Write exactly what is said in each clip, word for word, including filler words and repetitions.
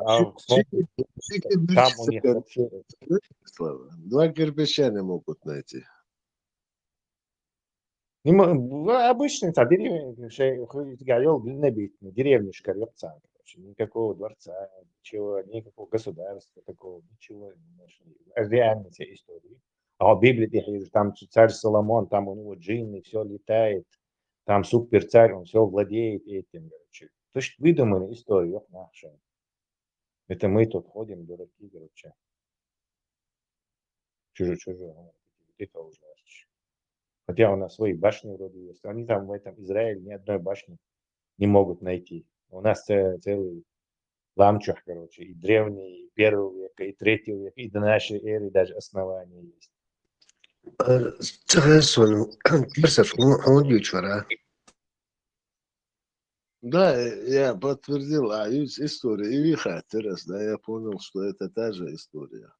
А в смысле, там у них вообще... Слава, два кирпича не могут найти. Не мо-, в-, обычный, там, деревня, шей-, ху-, тига йол, длиннобитный, деревняшка, ёпцан, короче, никакого дворца, ничего, никакого государства такого, ничего не нашли. Реальная вся история. А в Библии ты видишь, там ц-, царь Соломон, там у него джинны, все летает, там супер царь, он все владеет этим, короче. То есть выдуманная история, ёп, нахуй. Это мы тут ходим, дураки, короче. Чужой, чужой, а, это ужасно. Хотя у нас свои башни вроде есть. Они там в этом Израиле ни одной башни не могут найти. У нас ц-, целый ламчух, короче, и древний, и первого века, и третьего века, и до нашей эры даже основания есть. Э, цехесун, персов, хун, хун дючвара. Да, э, я подтвердил, а, ис-, история, и вихатерес, да, я понял, что это та же история.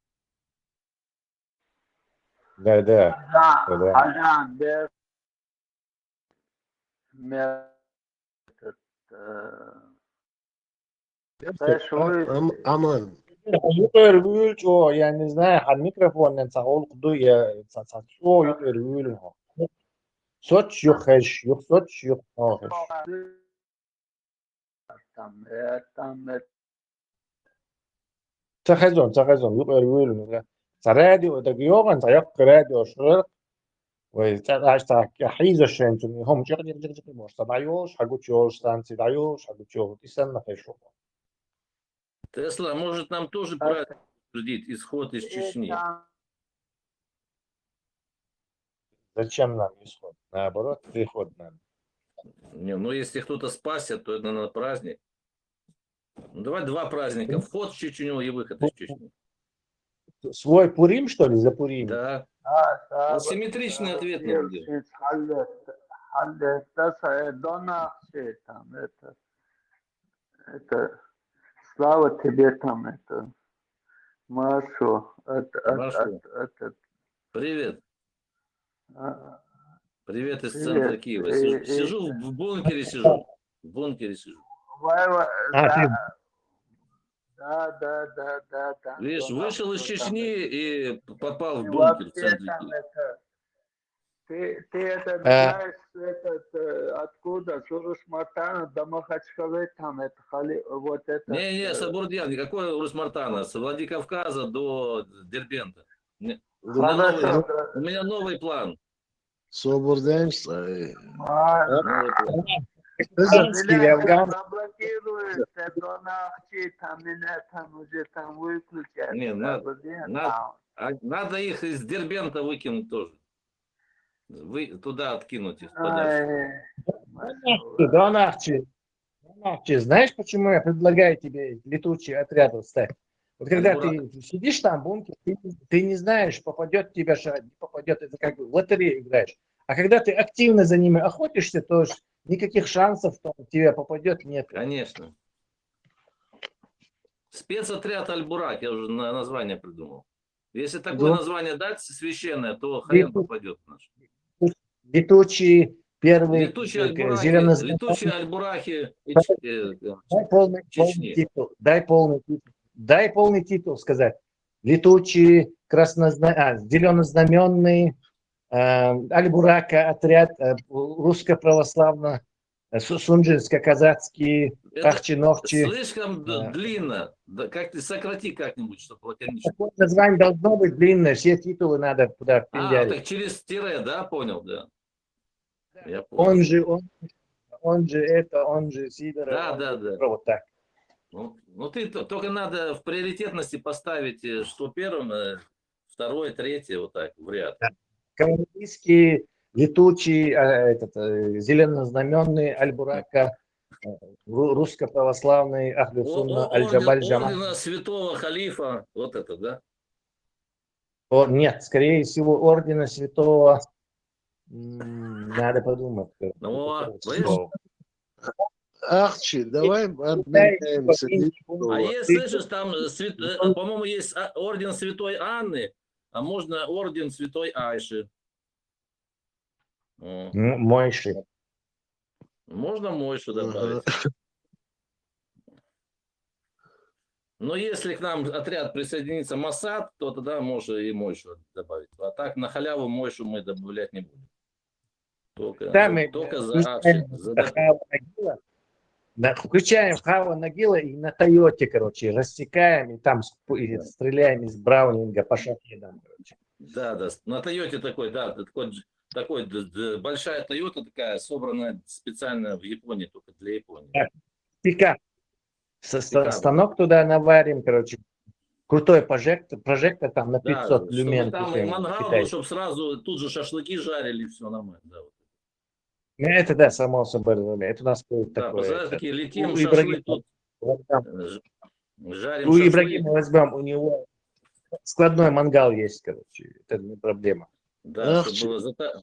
Да, да. Да, да. Ага, да. Ме-, этот, э, Ам-, аман. Юкъер вуьлчӀо, я не знаю, а микрофоннан ца олкъду, я ца, ца, о, юкъер вуьлчӀо. Соч юххьеш, юх соч юххьеш. Там, э, там, э, Ца хезон, ца хезон, юкъер вуьйлун. Ца радио, даг йогъан, ца яккъ радио шрер. Вай, ца, аш ца, я хьиза шен, цун, хом, чик, чик, чик, чик, может, ца дайош, хагуч йош, станци дайош, хагуч йош, и сан на хешо. Тесла, может, нам тоже праздник обсудить, исход из Чечни? Зачем нам исход? Наоборот, приход надо. Не, ну, если кто-то спасся, то это, наверное, праздник. Ну, давай два праздника. Вход в Чечню и выход из Чечни. Свой Пурим, что ли, за Пурим? Да. Да, да, вот, асимметричный ответ надо делать. Хьаллет, хьаллет, да, са, э, донахчи, там, это, это, слава тебе, там, это, Маршо, от, от, Маршо. От, от, от. Привет. А, привет из центра Киева. Сижу, сижу в, в бункере сижу. В бункере сижу. Вай, вай, а, да. Да, да, да, да, да. Видишь, вышел из Чечни и попал в бункер в центре Киева. Ты, ты это знаешь, этот, э, откуда? С Урус-Мартана до Махачкалы, там, это, Хали-, вот это. Не, не, э, Сабурдиян, никакой Урус-Мартана. С Владикавказа до Дербента. Не, у меня новый, у меня новый план. Сабурдиян, э, заблокируют, это Донахчи, там меня там уже там выключают. Не, надо, надо их из Дербента выкинуть тоже. Вы туда откинуть их подальше. Донахчи, Донахчи, знаешь, почему я предлагаю тебе летучий отряд вот стать? Вот когда ты сидишь там в бункере, ты, ты не знаешь, попадет тебе шаг, не попадет, это как бы в лотерею играешь. А когда ты активно за ними охотишься, то ж никаких шансов, что тебе попадет, нет. Конечно. Спецотряд Аль-Бурак, я уже на-, название придумал. Если такое название дать священное, то хрен попадет в наш. Летучие первые, летучие альбурахи, зелёнознаменные, летучие альбурахи и Ч-, э, э, дай полный, полный титул, дай полный титул, дай полный титул сказать. Летучие краснозна-, а, зелёнознаменные, э, альбурака, отряд, э, русско-православно- э, су-, сунжинско-казацкие, ахчи-нохчи. Слишком д-, длинно. Да, как ты сократи как-нибудь, чтобы лаконично. Такое название должно быть длинное, все титулы надо туда впендярить. А, так через тире, да, понял, да. Я понял. Он же, он, он же это, он же Сидоров, да, он да, же, да. Вот так. Ну, ну, ты т-, только надо в приоритетности поставить, э, что первым, э, второе, третье, вот так, в ряд. Да. Кавалерийские, летучие, а, этот, э, зеленознаменные, Аль-Бурака, э, ру-, русско-православные, Ахлю Сунна, Аль-Джамаль, Джамаль. Ордена Святого Халифа, вот это, да? О, нет, скорее всего, ордена Святого, м, надо подумать. Ну, а, видишь? Ахчи, давай обменяемся. А есть, слышишь, там, э, свят-, э, по-моему, есть, а, орден Святой Анны, а можно орден Святой Айши. М. М, Мойши. Можно Мойшу добавить? Ага. Но если к нам отряд присоединится Моссад, то тогда можно и Мойшу добавить. А так на халяву Мойшу мы добавлять не будем. Только, Да, мы только за включаем Акши, за ДП. Хава Нагила. Да, включаем Хава Нагила и на Тойоте, короче, рассекаем и там сп- и Да. стреляем из Браунинга по шахедам, короче. Да, да, с- на Тойоте такой, да, такой, дж- такой д- д- большая Тойота такая, собранная специально в Японии, только для Японии. Да. Пикап. Со- со- Пикап. Станок туда наварим, короче. Крутой прожектор, прожектор там на Да, 500 чтобы люмен. там и Пикап. мангал был, Китайский. Чтобы сразу тут же шашлыки жарили, все нормально. Да, вот. Ну, это да, само собой разумеется. Это у нас будет Да, такое. представляешь, Это такие летим, у шашлык Ибрагима, тут вот там, э, ж- жарим у шашлык. Ибрагима возьмем, у него складной мангал есть, короче. Это не проблема. Да, Ах, чтобы было зата-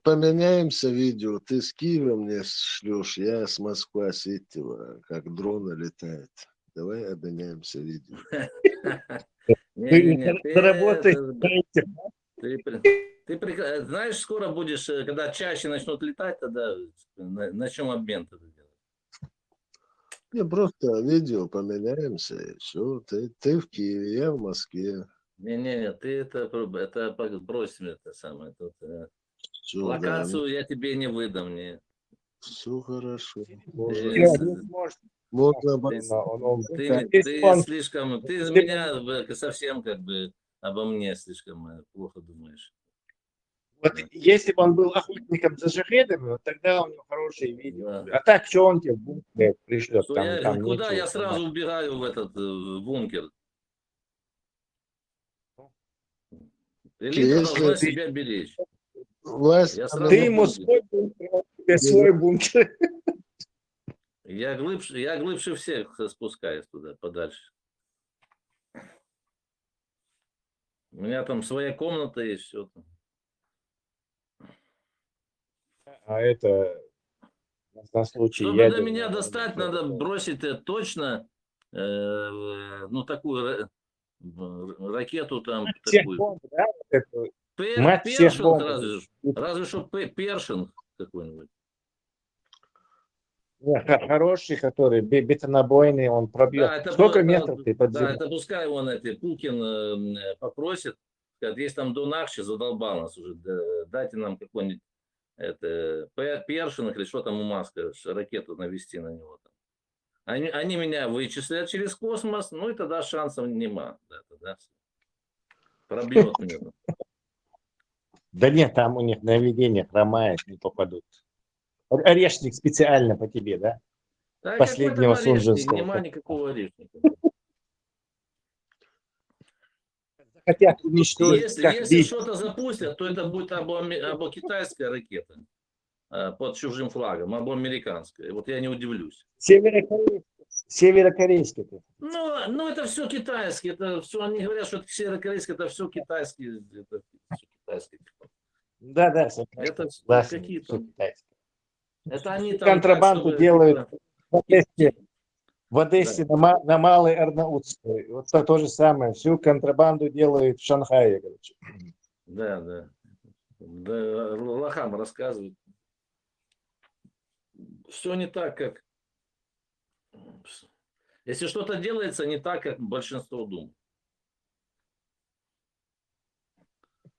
Поменяемся видео. Ты с Киева мне шлешь, я с Москва Сити, как дрона летает. Давай обменяемся видео. Не-не-не, ты Заработаете. это- Ты, при- ты прек- знаешь, скоро будешь, э, когда чаще начнут летать, тогда начнем обмен тогда делать. Не, просто видео поменяемся, и все. Ты, ты в Киеве, я в Москве. Не-не-не, ты это, про- это по- брось мне это самое. Тут, э, Все, да. Локацию я тебе не выдам, не. Все хорошо. Ты, Можно, ты- можно Блин, он- он- ты, Если ты он- слишком, ты если меня э, совсем как бы обо мне слишком э, плохо думаешь. Вот если бы он был охотником за шахедами, вот тогда у него хорошие видео. Да. А так, что он тебе в бункере пришлет? Что Там, я- там куда нечего я сразу снимать. Убегаю в этот э, в бункер? Ты Элита если должна ты- себя беречь. Власть Я она сразу Ты не ему буду. свой бункер, а он тебе свой бункер. Я глубже, я глубже всех спускаюсь туда, подальше. У меня там своя комната есть, все. А это на случай Чтобы до ядерного меня достать, взрыва. Надо бросить э, точно, э, ну, такую ра- в- ракету там, такую. Чехбомб, да? Вот это, Пер- мать всех Першинг бомб. Разве, разве что пе- Першинг какой-нибудь. Не, хо- хороший, который бе- бетонобойный, он пробьет. Да, это Сколько было- метров ты под Да, землей? Это пускай он это Пукин э, м, э, попросит, скажет, есть там Дон Ахчи, задолбал нас уже, д- дайте нам какой-нибудь это, пе- Першинг или что там у Маска, ш- ракету навести на него. Там. Они, они меня вычислят через космос, ну и тогда шансов нема. Да, тогда всё. Пробьет меня. Да нет, там у них наведение хромает, не попадут. Ор- Орешник специально по тебе, да? Да, Последнего какой там орешник? Сунжинского. Нема никакого орешника. Хотят уничтожить, Если, как если бить. Что-то запустят, то это будет або, або китайская ракета э, под чужим флагом, або американская. Вот я не удивлюсь. Северокорейский. Северокорейский. Ты. Ну, ну это все китайский. Это все они говорят, что это северокорейский, это все китайский. Это всё китайский. Да, да, согласен, Это согласен, какие всё там? китайский. Это они там Контрабанду так, чтобы, делают типа, в Одессе, в Одессе на, ма- на Малой Арнаутской. Вот то, то же самое. Всю контрабанду делают в Шанхае, короче. Да, да. Да, Лахам рассказывает. Все не так, как... Если что-то делается не так, как большинство думает.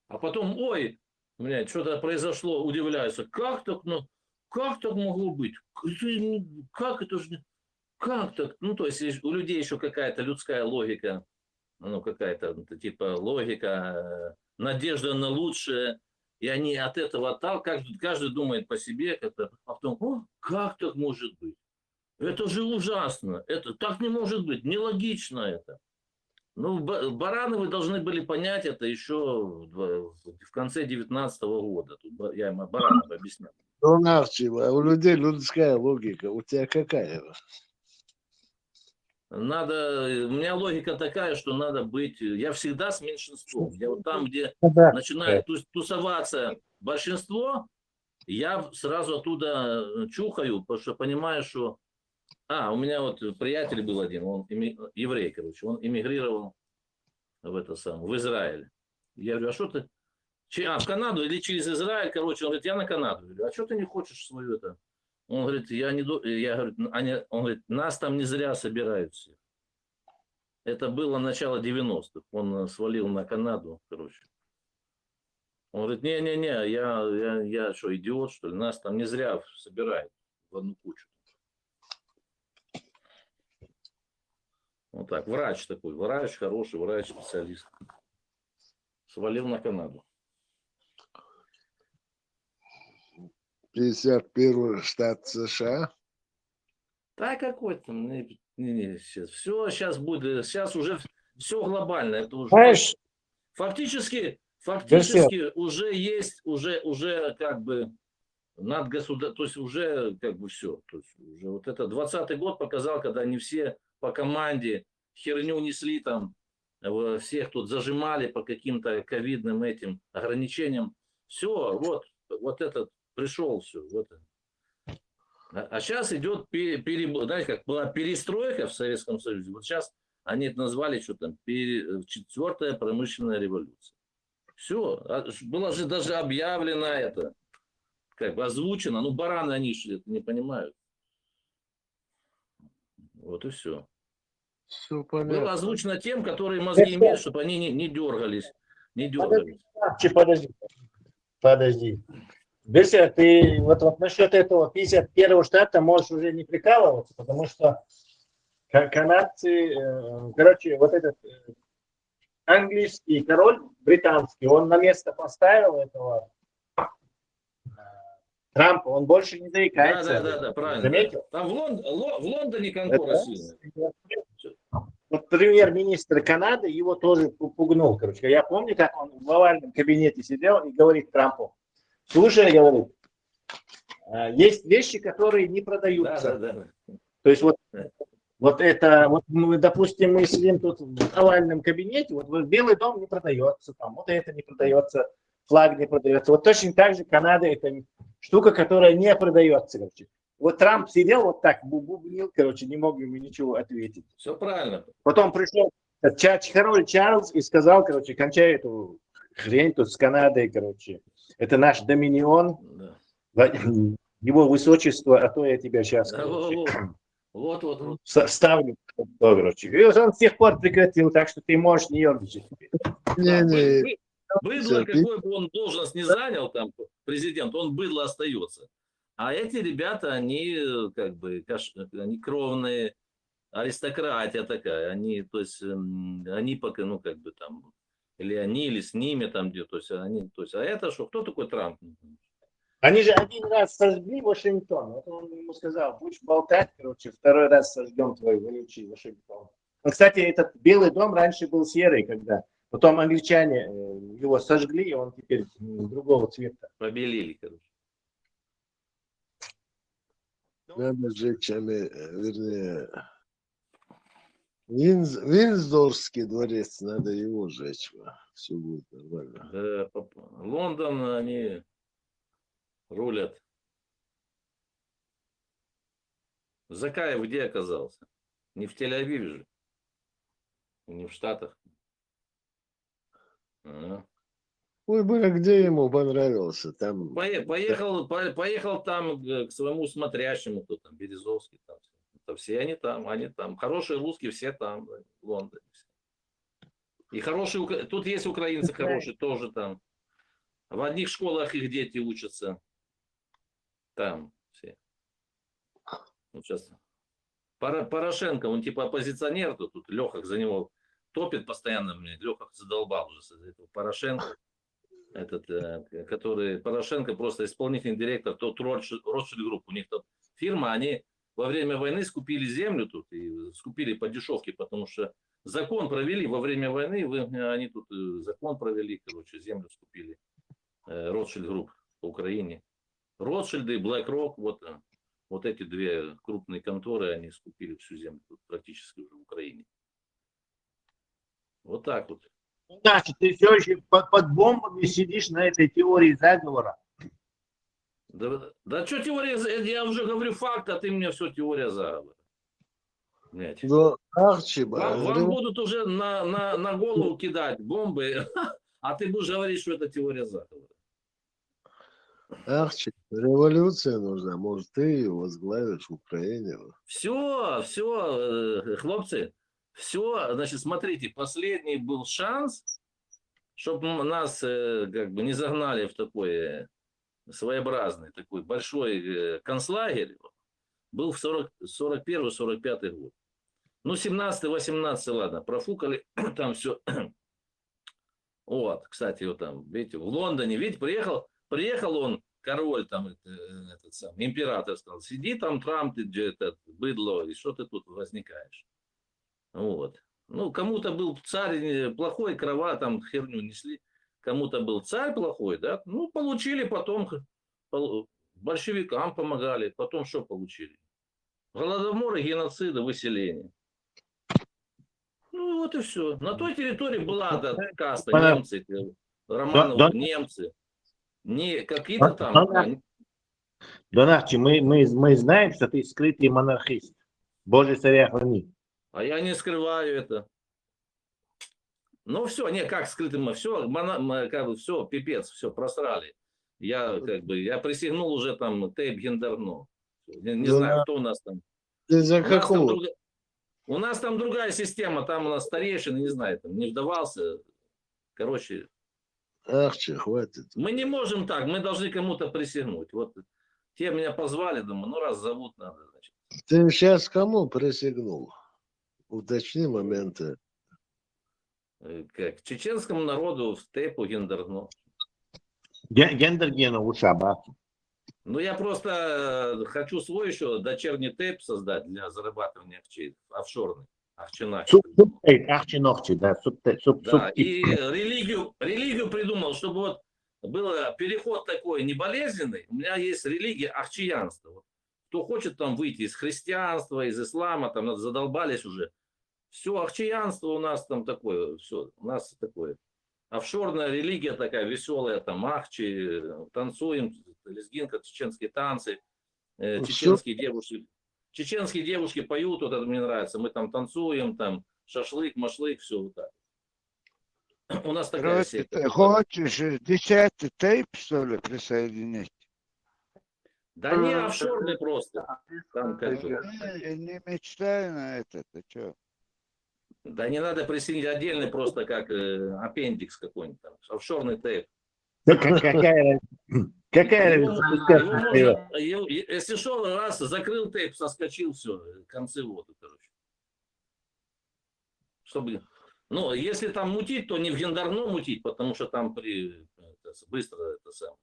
А потом, ой, у меня что-то произошло, удивляются, как так, ну, как так могло быть? Как это же, как это же, как так? Ну, то есть у людей еще какая-то людская логика, ну, какая-то ну, типа логика, э, надежда на лучшее, и они от этого оттал, каждый, каждый думает по себе, как-то, а потом, о, как так может быть? Это же ужасно, это так не может быть, нелогично это. Ну, Ба- Барановы должны были понять это еще в, в конце девятнадцатого года. Тут Ба- я им Баранова объяснял. Ну, навчи, а у людей людская логика. У тебя какая? Надо, у меня логика такая, что надо быть, я всегда с меньшинством. Я вот там, где Ну да. начинает тус- тусоваться большинство, я сразу оттуда э, чухаю, потому что понимаю, что... А, у меня вот приятель был один, он эми- еврей, короче, он эмигрировал в это самое, в Израиль. Я говорю, а что ты... Че- А, в Канаду или через Израиль, короче, он говорит, я на Канаду. Я говорю, а что ты не хочешь свою это? Он говорит, я не... ду- Я говорю, они... Он говорит, нас там не зря собирают всех. Это было начало девяностых. Он э, свалил на Канаду, короче. Он говорит, не-не-не, я, я, я что, идиот, что ли? Нас там не зря собирают в одну кучу. Вот так. Врач такой, врач, хороший врач, специалист. Свалил на Канаду. Пятьдесят первый штат США. Да какой там, не, не, не, сейчас, все сейчас будет, сейчас уже все глобально, это уже Знаешь, фактически, фактически уже есть, уже, уже как бы над государ-, то есть уже как бы все, то есть уже вот это двадцатый год показал, когда они все по команде херню несли там, э, всех тут зажимали по каким-то ковидным этим ограничениям, все, вот, вот этот пришел, все, вот. А сейчас идет, знаете, как была перестройка в Советском Союзе, вот сейчас они это назвали, что там, четвертая промышленная революция. Все, было же даже объявлено это, как бы озвучено, ну, бараны они же это не понимают. Вот и все. Все Было понятно. Озвучено тем, которые мозги имеют, чтобы они не, не дергались, не дергались. Подожди, подожди. Подожди. Беся, ты вот, вот насчет этого пятьдесят первого штата можешь уже не прикалываться, потому что ка- канадцы, э, короче, вот этот э, английский король британский, он на место поставил этого э, Трампа, он больше не Да, заикается. да, об да, этом. да, правильно. Заметил? Там в, Лонд- Ло- в Лондоне Это контора раз. сильная. Вот премьер-министр Канады его тоже пу- пугнул, короче. Я помню, как он в овальном кабинете сидел и говорит Трампу: «Слушай, говорит, а, есть вещи, которые не Да, продаются». да, да. То есть вот, вот это, вот мы, допустим, мы сидим тут в овальном кабинете, вот в- Белый дом не продается, там, вот это не продается, флаг не продается. Вот точно так же Канада — это штука, которая не продается, короче. Вот Трамп сидел вот так, бу- бубнил, короче, не мог ему ничего ответить. Все правильно. Потом пришел этот Чарч- король Чарльз и сказал, короче: «Кончай эту хрень тут с Канадой, короче. Это наш доминион, Да. ва- его высочество, а то я тебя сейчас, Да, во- короче, во. Вот, вот, вот. со- ставлю, короче». И вот он с тех пор прекратил, так что ты можешь не ерничать. Не, не, Быдло, какой бы он должность не занял, там, президент, он быдло остается. А эти ребята, они э, как бы, каш- они кровные, аристократия такая, они, то есть, м, они пока, ну, как бы там, или они, или с ними там где, то есть они, то есть, а это что, кто такой Трамп? Они же один раз сожгли Вашингтон. Вот он ему сказал: «Будешь болтать, короче, второй раз сожгем твой вонючий Вашингтон». Ну, кстати, этот Белый дом раньше был серый, когда потом англичане э, его сожгли, и он теперь м, другого цвета. Побелили, короче. Надо сжечь, Аме- э, вернее, Винз- Виндзорский дворец, надо его сжечь. Все будет нормально. Да, поп- Лондон, они рулят. Закаев где оказался? Не в Тель-Авиве же. Не в Штатах. А. Ой, бы, а где ему понравился? Там Пое- Поехал, по- поехал там э, к своему смотрящему, кто там, Березовский, там. Это все они там, они там. Хорошие русские все там, в Лондоне. И хорошие, укра- тут есть украинцы хорошие, тоже там. В одних школах их дети учатся. Там все. Вот сейчас. Поро- Порошенко, он типа оппозиционер, то тут Леха за него топит постоянно, мне Леха задолбал уже с этого Порошенко. Этот, э, который Порошенко просто исполнительный директор, тот Ротшильд, Ротшильд Групп, у них там фирма, они во время войны скупили землю тут и скупили по дешевке, потому что закон провели во время войны, вы- они тут э, закон провели, короче, землю скупили, э, Ротшильд Групп по Украине. Ротшильды и BlackRock, вот, э, вот эти две крупные конторы, они скупили всю землю тут практически уже в Украине. Вот так вот. Значит, ты все еще под, под бомбами сидишь на этой теории заговора. Да, да что теория, за- я уже говорю факт, а ты мне все теория заговора. Блядь. Ну, Арчи, Вам, вам будут уже на, на, на голову кидать бомбы, а ты будешь говорить, что это теория заговора. Арчи, революция нужна. Может, ты ее возглавишь в Украине? Все, все, хлопцы, Все, значит, смотрите, последний был шанс, чтобы нас э, как бы не загнали в такой э, своеобразный, такой большой э, концлагерь. Был в сорок, сорок первый, сорок пятый год. Ну, семнадцатый, восемнадцатый, ладно, профукали там все. Вот, кстати, вот там, видите, в Лондоне, видите, приехал, приехал он, король там, э, этот самый, император сказал: «Сиди там, Трамп, ты где этот, быдло, и что ты тут возникаешь?» Вот. Ну, кому-то был царь э, плохой, кровать, там херню несли, кому-то был царь плохой, да, ну, получили потом, х- пол- большевикам помогали, потом что получили? Голодоморы, геноциды, выселение. Ну, вот и все. На той территории была эта каста, Пона- немцы, эти Романовы, Да, да. Немцы. Не какие-то там, Да, да. они- Донахчи, мы, мы, мы знаем, что ты скрытый монархист. Боже, царя храни. А я не скрываю это. Ну все, не, как скрытым, все, как бы все, пипец, все, просрали. Я как бы, я присягнул уже там тейп Гендерно. Не, не Ну знаю, да. Кто у нас там. Ты за У нас, там какого? друга- у нас там другая система, там у нас старейшины, не знаю, там не вдавался. Короче, Ахчи, хватит. Мы не можем так, мы должны кому-то присягнуть. Вот те меня позвали, думаю, ну раз зовут, надо, значит. Ты сейчас кому присягнул? Уточни моменты. Э, Как чеченскому народу в тейпу Гендерно. Ге- Гендер Гена Ушаба. Ну, я просто э, хочу свой еще дочерний тейп создать для зарабатывания ахчей, офшорный. Ахчинах. Субтейп, Ахчинохчи, да, субтейп, суб, Да, субтейп. И религию, религию придумал, чтобы вот был переход такой неболезненный. У меня есть религия ахчиянство. Вот кто хочет там выйти из христианства, из ислама, там задолбались уже. Все ахчиянство у нас там такое, все, у нас такое. Офшорная религия такая веселая, там ахчи, э, танцуем, лезгинка, чеченские танцы, э, Ну, чеченские девушки, чеченские девушки поют, вот это мне нравится, мы там танцуем, там шашлык, машлык, все вот так. У нас такая Короче, секта. Ты хочешь э, десятый тейп, что ли, присоединить? Да не, офшорный просто. Там как бы. Не, не мечтай на это, ты что? Да не надо присоединить отдельный просто как э, аппендикс какой-нибудь там, офшорный тейп. Да как- Какая, какая Его, разница? его можно, его- если что, раз, закрыл тейп, соскочил, все, концы воду, короче. Чтобы, ну, если там мутить, то не в Гендерно мутить, потому что там при это, быстро это самое.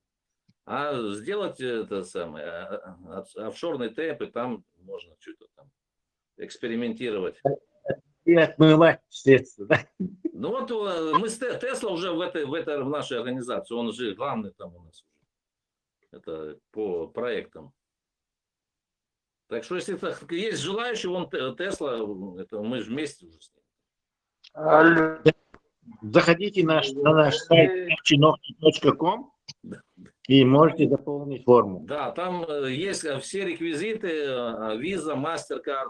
А сделать это самое, а, а, офшорный тейп, и там можно что-то там экспериментировать. И отмывать средства, да? Ну вот э, мы с Те- Тесла уже в этой, в этой в нашей организации, он же главный там у нас уже. Это по проектам. Так что если так есть желающий, он Те- Тесла, это мы же вместе уже с ним. Алло. Заходите на, наш- на наш сайт ахчинохчи точка ком и можете заполнить форму. Да, там э, есть э, все реквизиты, э, Visa, MasterCard,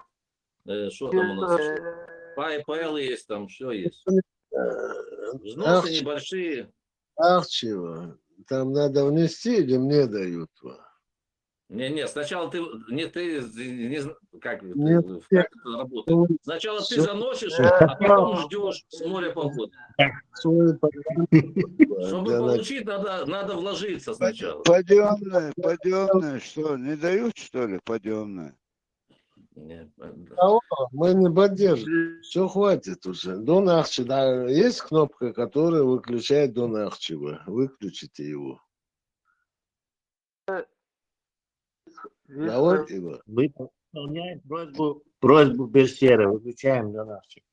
э, что там у нас еще? PayPal есть, там все есть. Э, Взносы Ахчи, небольшие. Ахчева, там надо внести или мне дают? Не, не, сначала ты, не, ты не зн- как, это- Нет, как это работает? Сначала ты всё. Заносишь, а потом ждешь с моря похода. Свой подарок. Чтобы Да, да. Получить, надо, надо вложиться сначала. Подъемная, подъемная, что, не дают, что ли, подъемная? Не, э, Алло, мы не поддерживаем. Все, хватит уже. Дон Ахчи, да, есть кнопка, которая выключает Дон Ахчева. Выключите его. Давайте его. Мы выполняем просьбу, просьбу Берсера, выключаем Донахчи.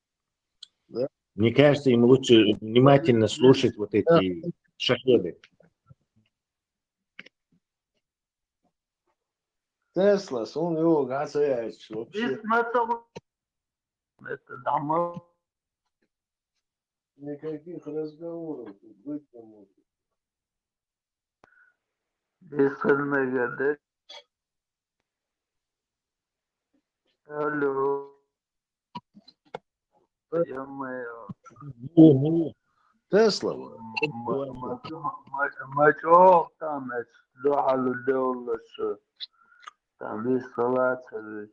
Да. Мне кажется, ему лучше внимательно слушать вот эти шахеды. Тесла, он его вообще. Здесь на том, это домой. Никаких разговоров тут быть не может. Бесцельная гадать. Алло. Ё-моё. Тесла. М- м- м- Мачох там, это, да, алло, да, алло, что? Там есть салат, короче.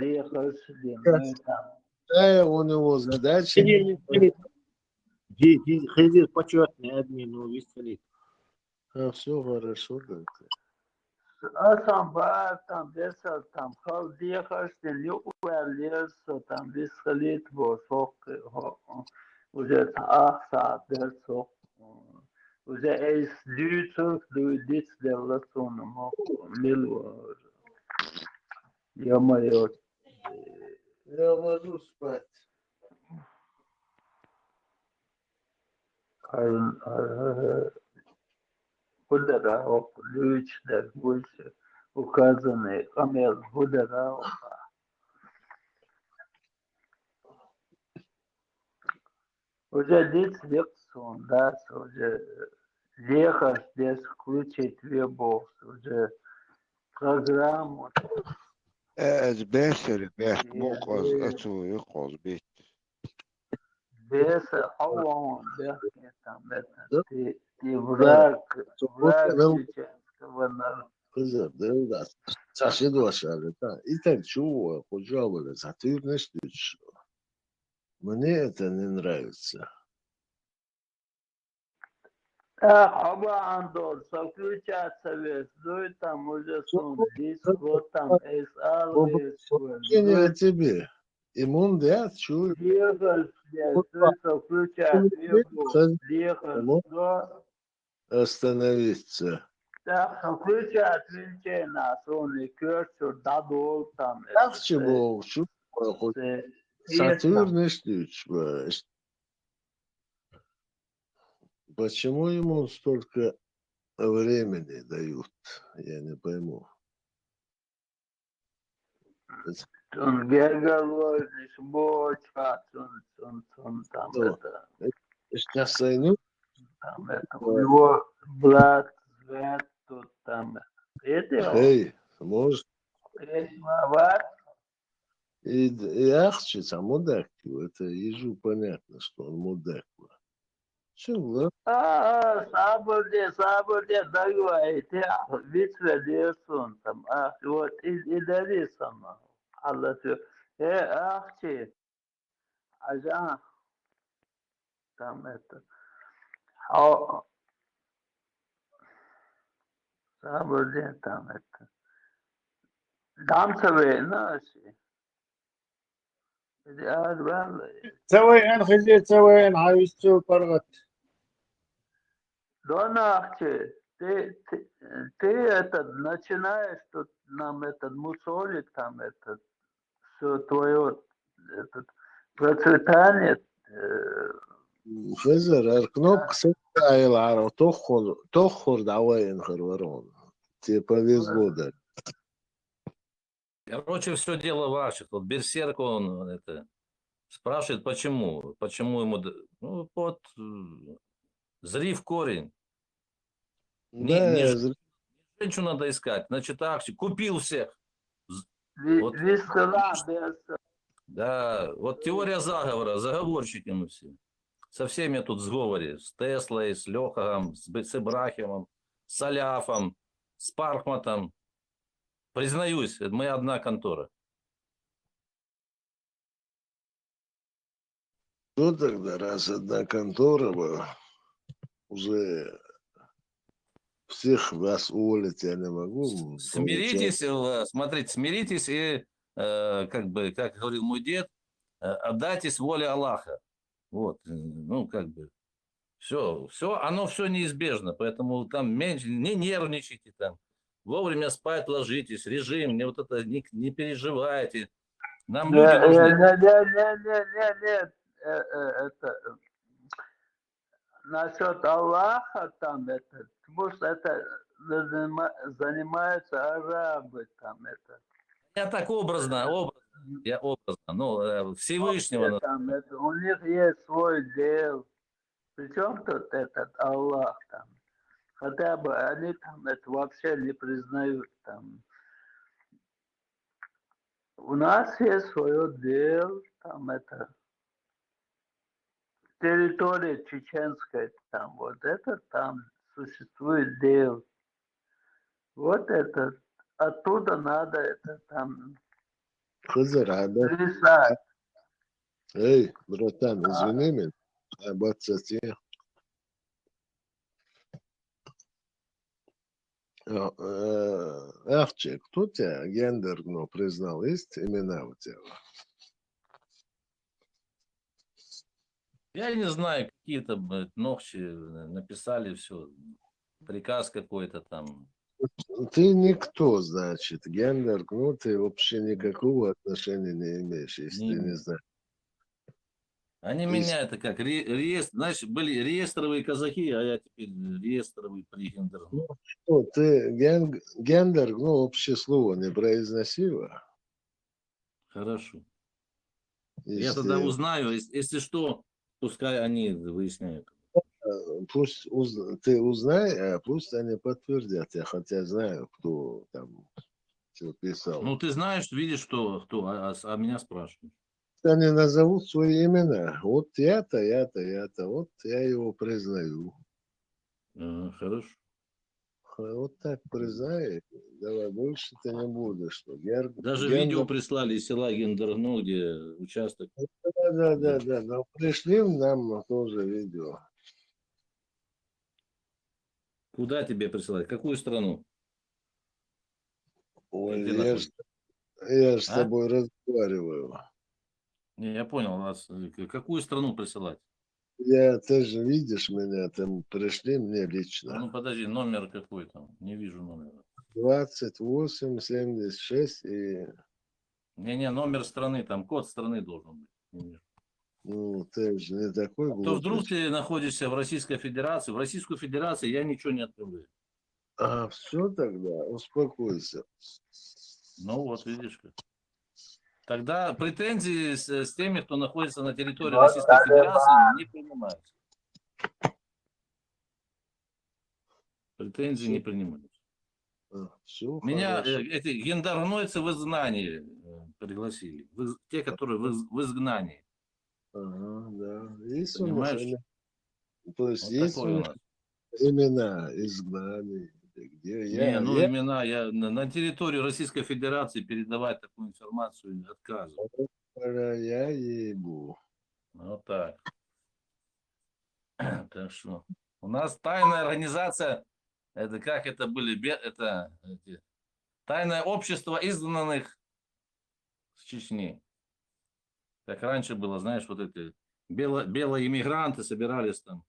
лехаш, ди, ну, там. Да, у него задача. Хизир, Хизир, Хизир, почётный админ, ну, висалит. А, все хорошо, да. Аз там бар, там бесар, там хал лехаш, ди, юкъвер лерсо, там висалит бо, сох, хо, уже ах саат дер сох. Уже эйс дюйцур, дуй диц делла суна мох, милур. Ё-моё. Я ложусь спать. Ай, ай, худара, ок, лючдер, гуйс, указанный, амел, худара, ок. Уже диц лексун, да, уже лехаш дес включить вебокс, уже программу. Э, бесер, бес, мукъаз, ацу, юкъаз, бит. Бес, хавон, бес, там, это, ты, ты враг, враг чеченского народа. Хизир, да, да. Сашид вашар, да. Итак, чего, хожа вала, затюрнеш дюч. Мне это не нравится. А, хаба андор, включаться весь, дуй там уже сон, диско там, эс ал, Тебе. И мун, да, чё? Лехаш, дес, дуй, включаться, лехаш, да. Остановиться. Так, включать, вилчена, сон, и кёрчу, да, дол там. Ахчы бол, чё? Хоть Сатюрнеш дюч, ба. Почему ему столько времени дают? Я не пойму. Он гергалвозниш бочка, он, он, он там Да. Это, Сейчас сайну. Там это, у него брат, свет тут там. Это, Эй, может, это, вот, и, и ахчы, а мудак, это ежу понятно, что он мудак. Чего? А, а, сабырде, сабырде, давай, ты, вицве лерсун там, а, вот, и, и дари сама. Алла, ты, э, ахчы. Ажа, там это, а, сабырде, там это, дам цаве, на, си. Ад вал, Цаве эн, Хизир, цаве эн, хависцу паргъат. Дона ахчы, ты, ты, ты этот, начинаешь тут нам этот мусолить, там этот, все твое, этот, процветание, э, Хизир, ар кнопка сетайл аро, тохур, тохур давай эн харварон. Тебе повезло, да. Короче, все дело в ахчах. Вот Берсерк, он это спрашивает, почему, почему ему, д- ну вот, э, зри в корень. Не- Да, не я ж- зр- Женщину надо искать, значит, ахчи, купил всех. ви- Вот. вискала, без, Да, вот теория заговора, заговорщики мы все. Со всеми тут в сговоре, с Теслой, с Лехагом, с, Б- с Ибрахимом, с Аляфом, с Пархматом. Признаюсь, мы одна контора. Что тогда, раз одна контора была, уже всех вас уволить я не могу. Смиритесь, э, смотрите, смиритесь и, э, как бы, как говорил мой дед, э, отдайтесь воле Аллаха. Вот, э, ну, как бы, все, все, оно все неизбежно, поэтому там меньше, не нервничайте там, вовремя спать ложитесь, режим, не вот это, не, не переживайте. Нам Не, люди нужны. не, не, не, не, не, не, э, э, это, э, насчет Аллаха там это, потому что это занима- занимаются арабы там это. Я так образно, образно, я образно, ну, э, Всевышнего. Там это, у них есть свой дел. Причем тут этот Аллах там? Хотя бы они там это вообще не признают. Там. У нас есть свое дело, там это территория чеченская, там вот это там существует дело. Вот это, оттуда надо это там Хызыр, а, да? Решать. Эй, братан, извини меня. А, бацати. А, э, Ахчик, кто тебя гендер, ну, признал? Есть имена у тебя? Я не знаю, какие-то, блядь, ногчи, э, написали все. Приказ какой-то там. Ты никто, значит, гендер, ну, ты вообще никакого отношения не имеешь, если ты не знаешь. Они меня это как ре- реестр, знаешь, были реестровые казахи, а я теперь реестровый пригендер. Ну, ты ген- гендер, ну, общее слово не произносила. Хорошо. Я тогда узнаю, если, если что, пускай они выясняют. Пусть уз- ты узнай, а пусть они подтвердят. Я хотя знаю, кто там что писал. Ну, ты знаешь, видишь, что, кто, а, а с- а меня спрашивают. Они назовут свои имена. Вот я-то, я-то, я-то. Вот я его признаю. Э, Хорошо. Х- Вот так признай. Давай, больше ты не будешь. Что Гер- Даже Гендер- видео прислали из села Гендерно, где участок. Да, да, да, да. Но пришли нам тоже видео. Куда тебе присылать? Какую страну? Ой, Где я находишься? же я ж с А? Тобой разговариваю. Не, я понял вас. Э, к- Какую страну присылать? Я, ты же видишь меня, там пришли мне лично. Ну, подожди, номер какой там? Не вижу номера. Двадцать восемь семьдесят шесть и... Не-не, номер страны, там код страны должен быть. Не вижу. Ну, ты же не такой А то вдруг глупый. Ты находишься в Российской Федерации. В Российскую Федерацию я ничего не отправляю. А, все тогда, успокойся. Ну вот, видишь как. Тогда претензии с, с теми, кто находится на территории Российской Федерации, не принимаются. Претензии не принимаются. Все Меня э, эти гендернойцы в изгнании э, пригласили. В из- Те, которые в из- в изгнании. Ага, да. Есть у Понимаешь? Нас, то есть Вот есть такое у у нас нас. Имена, изгнание, где Не, я, ну я- имена я на, на территории Российской Федерации передавать такую информацию отказываюсь. я ебу. Вот так. Так что у нас тайная организация, это как это были, бе- это эти, тайное общество изгнанных с Чечни. Как раньше было, знаешь, вот эти бело, белые иммигранты собирались там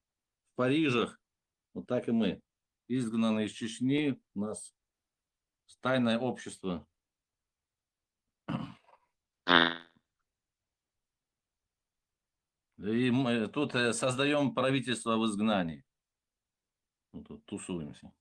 в Парижах, вот так и мы. Изгнанные из Чечни, у нас тайное общество. И мы тут э, создаем правительство в изгнании. Ну, тут тусуемся.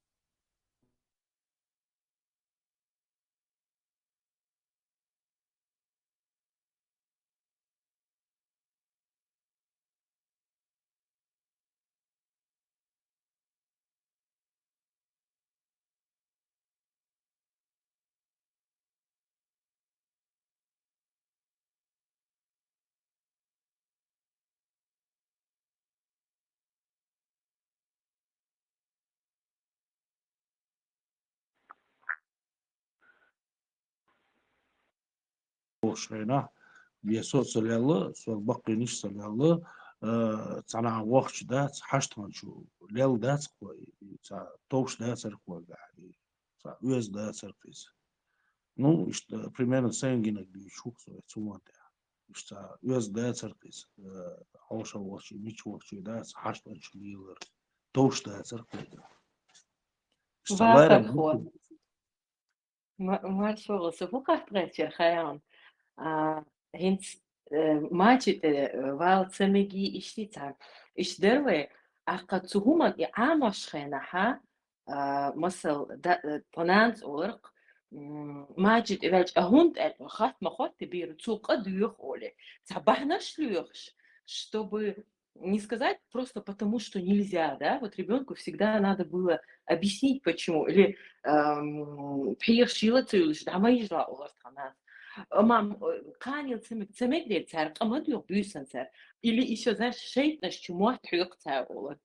Ошойна, бия со ца лелла, со бакъинаш ца лелла, э, цана вахча дац, хьаштханчу лел дац кхо, и ца товш дацар кхо, и ца оьз дацар кхиз. Ну, ишта, примерно, сангинак бийчух со, цуман тя. Ишта, оьз дацар кхиз, э, хьоша вахча, мич вахча дац, хьаштханчу лелар, товш дацар кхо. Ишта, Вахар ларам хо. Ма-, маршо гъо, со фу хаттар хьаьрча хаян. А, хӀинца, э, мачи тӀе, э, вала ца меги ишти ца. Иш дер вай, аккха цу хӀуман и Ӏамош хенахьа, а, масал, да, э, тӀананц оларх, м, мачи тӀе ваьлча, а хӀунда аьлча, хатта ма хотта бийра, цу къа дуьйху оле. Ца бахьанаш лоьхуш, чтобы не сказать просто потому, что нельзя, да, вот ребенку всегда надо было объяснить, почему, или эм, пхьегӀа шийла ца йолуш, дӀа ма йижа оалар тхо нанас. Амма э, кханил ца мег-, ца мегар цара къа ма дуьйху буьйсанна цара. Или ещё, знаешь, шайтӀанаш чу мотт хьоькху цара оалар.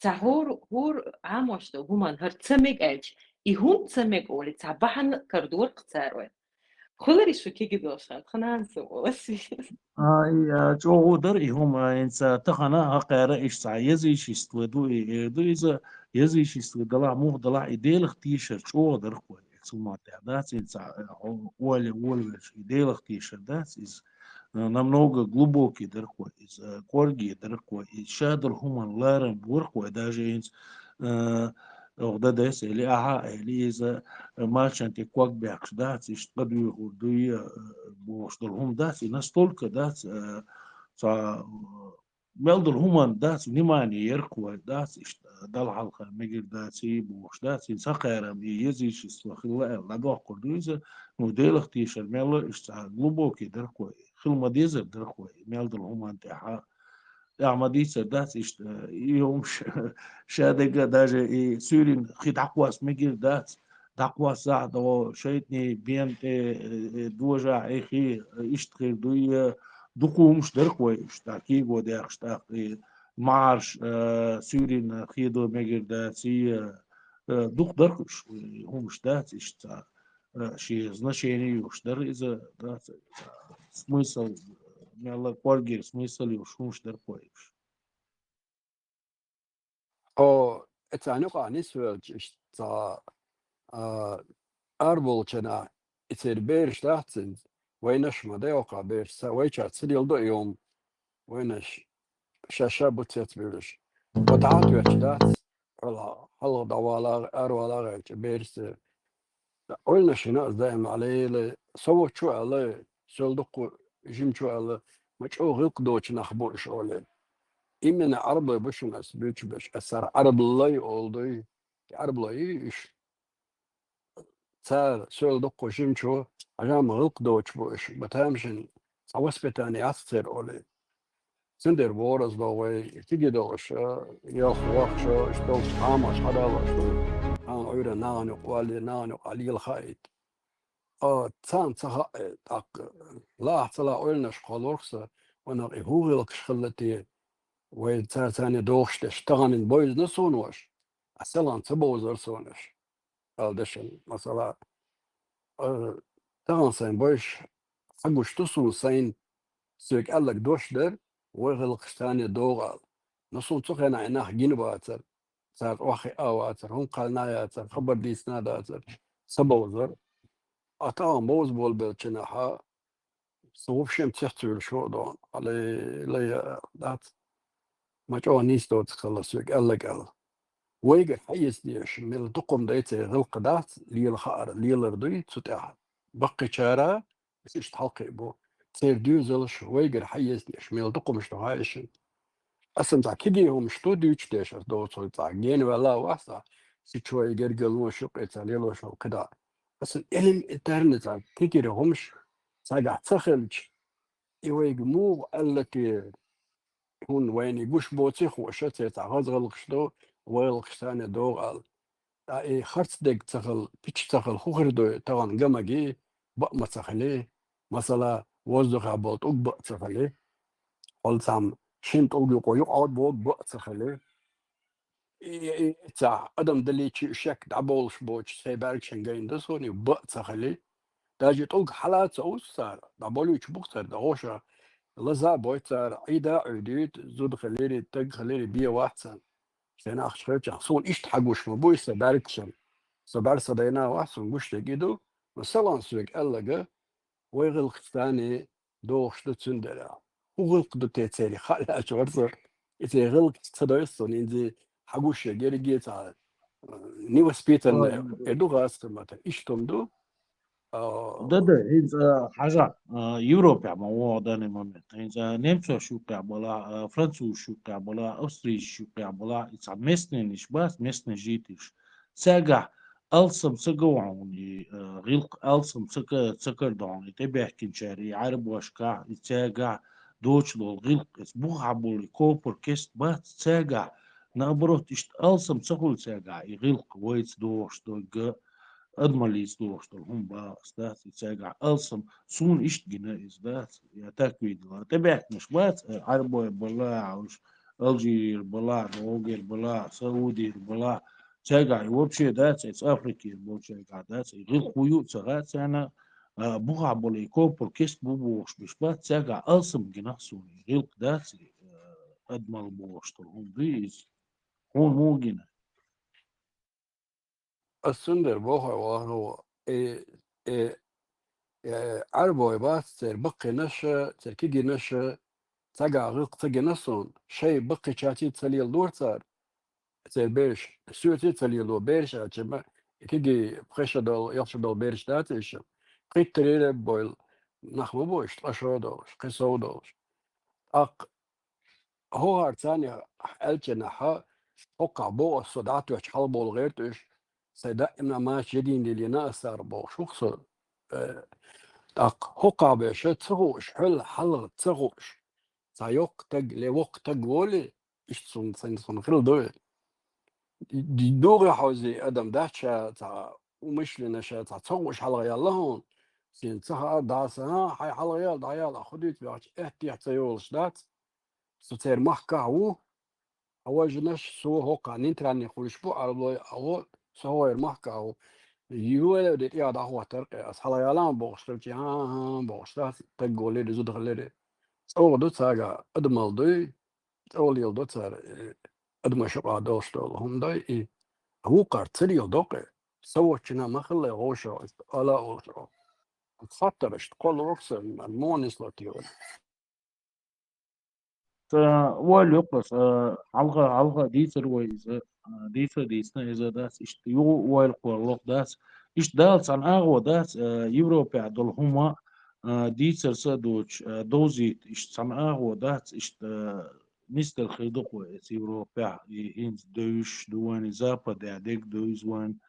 Ца хӀор, хӀор Ӏамош ду хӀуман хӀара ца мега аьлча, и хӀума ца мега олий, ца бахьана кардора кху цара вай. Хуьларий шу кегий долуш хан, тха нанас оалаш? А, и, а, чӀогӀа дара и хӀума, а, хӀинца тахана хьакхара иштта цхьа язычество ду, и, э, ду иза, язычество далахь, муха далахь, и Делах тешар чӀогӀа дара кхой, цу маттехь, дац, хӀинца, э, хьо-, оале, оалавелча, и Делах тешар дац, иза, э, намного глубокий дара кхой, иза, э, кӀорге дара кхой, иза шадолу хӀуманна ларам бора кхой, даже хӀинца, э, Оха дан дайса или ахьа, или иза маршан тӀе ког баьккхаш дац, иштта къа дуьйхур дуй, э, бохуш долу хӀума дац, и настолько дац, э, цхьа, э, мел долу хӀуманна дац, внимание ярх вай дац, иштта Далла хьалха мегар дац, и бохуш дац, и сакхарам, и язычество хилла аьлла, дӀадоккхур ду иза, ну, Делах тешар мелла, иштта цхьа глубокий дарх вай, хила ма дезар дарх вай, мел долу хӀуманна тӀехьа. ТӀехь ма дийцар дац иштта, и хӀумаш ша дага даже и суьйрин хи дӀакхосса мегар дац, дӀакхоссахь а догӀу шайтӀанийн бен тӀе, э, дожа Ӏехи, иштта хир дуй, дукха хӀумаш дарх вай иштта, кийго дехаш тӀаккха и марш, э, суьйрин хедо мегар дац, и, э, дукха дарх уьш, и хӀумаш дац иштта. Э, шен значение юуш дара иза, да, ц-, смысл, мелла кӀоргера смысл юуш хӀумаш дара кхой уьш. О, эцан юкъа нисвелча иштта, а, араболчана, и церан бераш дац цуьнца, вайнаш ма дай оккха бераш, ца, вайчара ца леладо и йом, вайнаш ша-ша бу цецбуьйлуш. Ва дӀа а тоьттуш дац, хьала-, хьалха дӀавала, аравала гӀертачу берашца. Ойланаш йина аса даима Ӏалелай, со вочу аьлла, соьл дуккха жимачу аьлла, ма чӀогӀа гӀиллакх доцу нах бу уьш олий. Именно Ӏараблой бу шуна аса буьйцуш берш, аса цара Ӏараблой олу дуй, Ӏараблой уьш. Цара соьл дуккха жимачу, хьажа ма гӀиллакх доцуш бу уьш, ма тамашийна цхьа воспитание яц церан олий. Цундела боху аса вай, кегий долуш, а, ялх вахча, иштта долуш, Ӏамош хьадалош ду. Тахана Ӏуьйранна нахана юкъа валле, нахана юкъа лела хаийта. А, царна ца хаьа, тӀаккха лаахь ца лаахь ойланаш кхоллалур аса, ванах и хӀун гӀиллакхаш хилла те, вай цара царна дохуш дерш, таханина бевзина суна уьш, а селхана ца бовзара суна уьш. Аьлла дешан, масала, а, тахана сайн бевзаш хьагуш ду суна сайна, соьга аьлларг дош дара, вай гӀиллакхаш царна догӀу аьлла. Но суна цу хенахь и нах гина бацара, цара охьахиъна а вацара, хӀума кхаьллина а яцара, хабар дийцина а дацара, ца бовзара. А тахана бовза болабеллачу нахьа, со вообще-м цецвуьйлуш ву а дона, Ӏалелай дац. Ма чӀогӀа нийса доцург хилла соьга аьлларг аьлла. Вайгара хьаэца дезаш мел дукха хӀума дай церан гӀиллакх дац, лела хаар, лелар дуй цу тӀехь. Баккхийчара, аса иштта хьалакхиъна бу, церан доьзалш вайгара хьаэца дезаш мел дукха хӀумаш ду хьаешина. Аса цхьа кегий хӀумаш ду дуьйцуш дерш аса доцург цхьа гена ваьлла а вац цхьа, сичой гергарлонаш юкъе цхьа лелош йолу кхидӀа. Аса элементарно цхьа кегий хӀумаш цхьагахь ца хилча, и вайга муха аьлла те, хӀунда вайна и гуш боций хууш, церан цхьа хаза гӀиллакхаш ду, вай гӀиллакхаш царна догӀу аьлла. Ткъа и харц дерг ца хила, пича ца хила хӀун хир ду, тахана гамаги баа ма ца хили, масала, воздухехь болу тӀулг баа ца хили, хьол цхьамма шина тӀулг юкъа юкъа богу баа ца хили. И, и, и, цхьа адам далийчи шек дӀаболуш боцуш, сайн баьргашна гайна ду суна, баа ца хили. Даже тӀулг хьала а ца увсу цара, дӀаболуьйтуш бу-кх цара, дӀагӀо ша, лаза а бойт цара, Ӏийда а Ӏуьйдуьйту, зуда хилири, таг хилири, бен вац царна. Шен ахча хилчахь, суна иштта хьагуш ма бу и сан баьргашна. Со бӀаьрса дайна а вац, суна гуш дерг и ду, но салон соьга аьлларг, вай гӀиллакхаш царна догӀуш ду цундела. ХӀун гӀиллакх ду те церан хаа лаьцна вара со. И церан гӀиллакхаш ца дойсу суна, хӀинца хьагуш ерг ерриге цхьа, э, невоспитанный, э, ду гӀазкхи маттахь, иштта хӀума ду. А, Да, да, хӀинца хьажа, а, Европехь ма вогӀу данный момент. ХӀинца немцош юккъехь балахь, а, французаш юккъехь балахь, австрийцаш юккъехь балахь, и цхьа местныйнаш бац, местный жителаш. Цаьргахь алсам ца го хьуна, и, а, гӀиллакх алсам ца ка-, ца карадо хьуна, и тӀебаьхкинчара, и Ӏаьрбошкахь, и цаьргахь доцуш долу гӀиллакх, эца бухахь болу и копар кест бац цаьргахь, наоборот, иштта алсам ца хуьлу цаьргахь и гӀиллакх вайца догӀуш долга, адамаллица догӀуш долу хӀума бахас дац, и цаьргахь алсам, суна иштта гина иза дац, я так видела. ТӀебаьхкинаш бац, э, Ӏарбой балахь уьш, Алжирера балахь, Ногера балахь, Саудера балахь, цаьргахь и вообще дац, эца Африкера болчаьргахь дац, и гӀиллакх хӀу ю а ца хаьа царна, а, бухахь болу и копар кест бу бохуш беш бац, цаьргахь алсам гинах суна, и гӀиллакх дац, и, а, адамалла бохуш долу хӀума дуй иза. Хьуна муха гина? Ас цундела боху вахана, э, э, э, Ӏарбой бац, церан баккхийнаш, церан кегийнаш, цаьргахь гӀиллакх ца гина суна, шайн баккхийчаьрца ца леладора цара, церан бераш, соьца ца лело бераш аьлча, ма, кегий пхи шо долу, ялх шо долу бераш дац уьш, кхиттарера а бойла, нах ма бу уьш, ткъа шо долуш, кхин сов долуш. ТӀаккха хӀокхара царна аьллачу хенахь, хӀокхахь боху ас, со дӀа а тоьттуш хьалабовла гӀерта уьш, сайн даимна мача едине лелийна ас цара бохуш ву-кх со. Э, тӀаккха хӀокхахь беша ца хууш, хьол хьалха ца хууш, цхьа йоккха таг, ле воккха таг волий, иштта суна, сайн суна хила ду. Ди-, дугӀи хьовзий адам дац ша, цхьа умышленно ша, цхьа ца хууш хьалха яьлла хьуна. Шена ца хаьара дӀаса, хьайн хьалха яьлла, дӀаяьлла, ахь хӀун дуьйцу бохча, аьттехьа ца йолуш дац. Со церан махкахь ву, хьан вожанаш, со хӀокхахь нейтральный хуьлуш бу, Ӏарбой а ву, со хӀокхеран махкахь ву. Юьйла а де тӀехьа дӀахӀоттар-кх ас, хьалха яьлла хьуна бохуш хилча, хӀан-хӀан бохуш дац, таг волий, зуда хиларий. ЧӀогӀа ду цаьргахь адамалла дуй, тӀе леладо цара, э, адамаш юкъахь долуш долу хӀума дай и. Вукхара ца леладо-кх и. Са воцчунна ма хилла вовшах, ала а волуш. Хаттаршна кхоллалаш сан, муха нисло те вара. Ца вайл йоккхуш, а, хьалха, хьалха дийцар вай иза, а, дийца а дийцина иза дац, иштта юха вайл кхоллалуш дац. Иштта Дала цхьана агӀо дац, а, Европехь долу хӀума, а, дийцар са а доцуш, а, довзийта, иштта цхьана агӀо дац, иштта, а, нисдала хир ду-кх вай эца Европехь, и хӀинца девзаш ду вайн, и Западехь дерг девза вайн,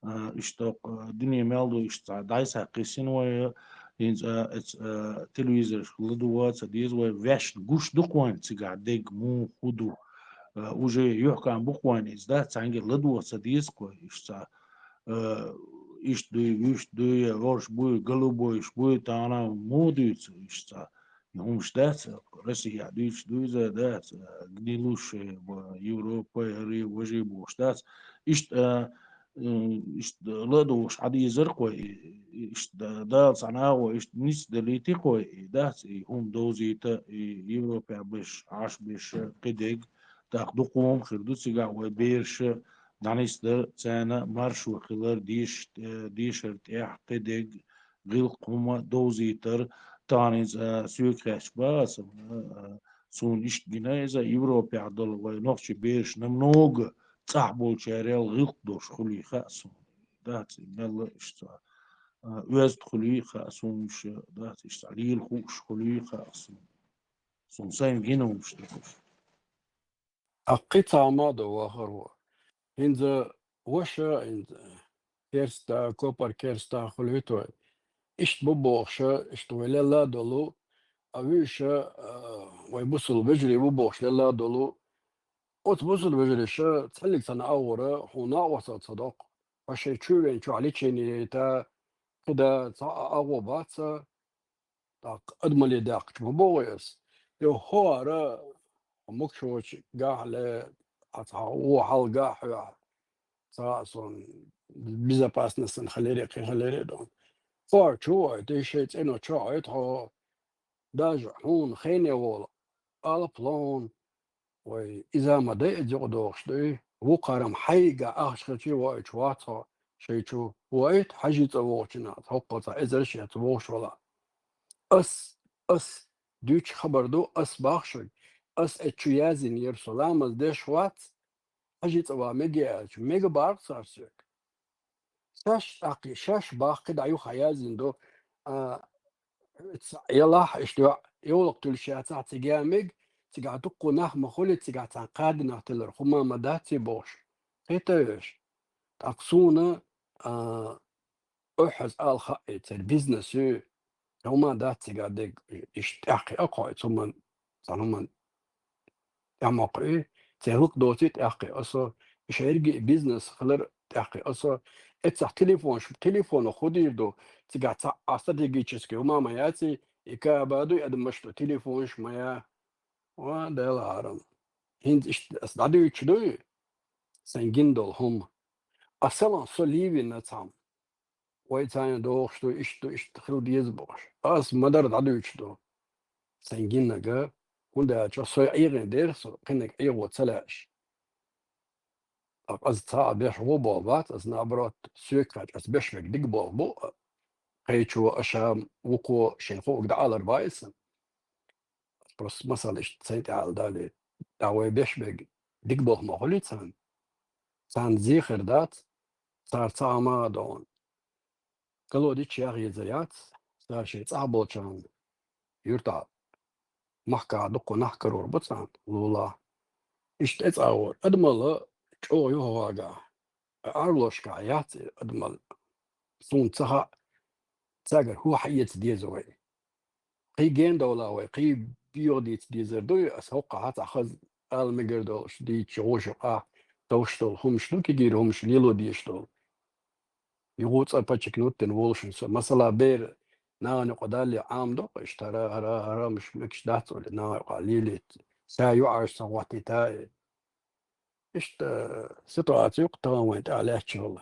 а, иштта, а, дуьне мел ду, иштта цхьа дӀасакхиссина вай, хӀинца, а, эца, а, телевизорашка ладувгӀа а ца деза вай, ваьшна гуш ду-кх вайн цигахь дерг муха хӀун ду. А, уже юьхькӀам бу-кх вайн иза дац, цхьаьнгге ладувгӀа ца деза-кх вай, иштта цхьа, а, иштта дуй, вуьшта дуй, орш буй, голубойш буй, тахана муха дуьйцу иштта цхьа. И хӀумаш дац, Россия дуьйцуш дуй иза, дац, гнилушая, Европа, хӀара, важа бохуш дац. Иштта, а, м, иштта ладугӀуш Ӏадийзар-кх вай, и, и, иштта Дала цхьана агӀо, иштта нисдалийти-кх вай, и дац, и хӀума довзийта, и Европехь беш, Ӏаш беш, кхидерг, тӀаккха дукха хӀума хир ду цигахь вай бераша, дӀанисдар, царна маршо хилар, деш-, э, дешар тӀехь, кхидерг, гӀиллакх хӀума довзийтар, тахана иза, а, соьга хаьттича боху аса, а, суна иштта гина иза, Европехь долу вай нохчийн бераш намного цӀахь болчарел гӀиллакх долуш хуьлий хаьа суна. Дац, и мелла иштта, а, оьзда хуьлий хаьа суна уьш, дац, иштта лела хууш хуьлий хаьа суна. Суна сайн гина хӀумаш ду уьш. Ткъа кхин цхьа хӀума а ду, вахар ву. ХӀинца ваша, хӀинца керста, копар керста хуьлуьйту вай. Иштта бу бохуша, иштта вай лелла а долу, а вуьйша, а, вай бусул вежарий бу бохуш лелла а долу. Оцу бусул вежариша цхьаллиг цхьана агӀора хьуна а оццал ца доккху. Ткъа шайн чу вен чохь лечение яйта, кхида цхьа а агӀо бац, тӀаккха адамалле даьккхича ма боху ас. Йо, хӀора, хьо могушочу гахь ле, хьан цхьа вон хьалгахь хьоьхьа, цхьа а сон безопасностьна хиларе, кхин хиларе а ду. ХӀора чу вахийтий, шайн цӀено чу вахийтий хьо, даже хьуна хене волу, алаплон, вай, иза ма дай иза юкъадохуш дуй, вукхарам хьайга ахча хилчий ваийтуш вац хьо, шайн чу ваийта хьажи цӀа вогӀучунах, хӀокхо цхьа эзар шеца вогӀуш вала. Ас, ас дуьйцу хабар ду, ас боху шуьга, ас эцу чу яздинера, со ламаз деш вац, хьажи цӀа ван мега аьлча, мега боху цара соьга. Шаьш тӀаккха, шаьш бахкхи дӀа юха яздина ду. А, ца-, ялахь иштта йоӀ, йовлакх туьллуш яцахь цига мега, цигахь дуккха нах ма хуьлий, цигахь цхьана кхаа дийнахь тиллар хӀума ма дац и бохуш. Кхета веш. ТӀаккха суна, а, охьаза ала хаьа, церан бизнес ю, хӀума дац цигахь дерг, иштта тӀаьхьа кхиа кхо, цу ма цхьа хӀуман тӀаьхьа ма кхоьй, церан гӀулакх доций тӀаккха а со, и шерги бизнес хилар тӀаккха а со, эццахь телефонаш, телефонах хӀун дийр ду, цигахь цхьа а стратегический хӀума ма яций, и каба дуй, адамаш ду, телефонаш ма я. Ва, Дела хьарам. ХӀинца иштта ас дӀадуьйцуш дуй, сайн гина долу хӀума. Ас салон со лийвина цхьамма. Вай царна дохуш ду, иштта ду, иштта хила деза бохуш. Ас ма-дарра дӀадуьйцуш ду. Сайн гиннарг, хӀунда аьлча со Ӏехийна дера, со кхиннарг Ӏехо ца лаьаш. Ткъа аса цхьа а беш ву боху бац, аса наоборот, соьга хаьттича, аса беш верг дика боху бу, кхечо, аша, вукхо шайн хуург дӀаалар бац аса. Просто масала иштта сайн тӀе ала дале, тӀаккха вай беш берг дика боху ма хуьлий царна? Царна зехар дац, цара цхьа а ма а догӀу. Колодич яха езар яц, цара шайн цӀахь болчарна юьртахь махкахь дуккха нах карор бу царна лулахь. Иштта тӀе цӀа а вара. Адамалла чӀогӀа юхавагахь, Ӏарлошкахь яц и адамалла. Суна ца хаьа, цаьргара хӀун хьаэца деза вай. Кхин гена довла вай, кхин бегӀа дийца дезар дуй, аса хӀокхахь цхьа хаза ала мегар долуш дийцачу гӀошукъахь товш долу хӀумаш ду, кегийра хӀумаш лело дезаш долу. Юха цкъа подчеркнуть дина волушна со. Масала, бер нахана юкъа далле Ӏамадо-кх иштта, хӀара, хӀара, хӀара хӀумаш мегаш дац олий, нахана юкъахь лелийта. Сан юьхьӀаьржа ца хӀоттийта а. Иштта ситуаци ю-кх тахана вайн тӀехь лаьтташ йолу.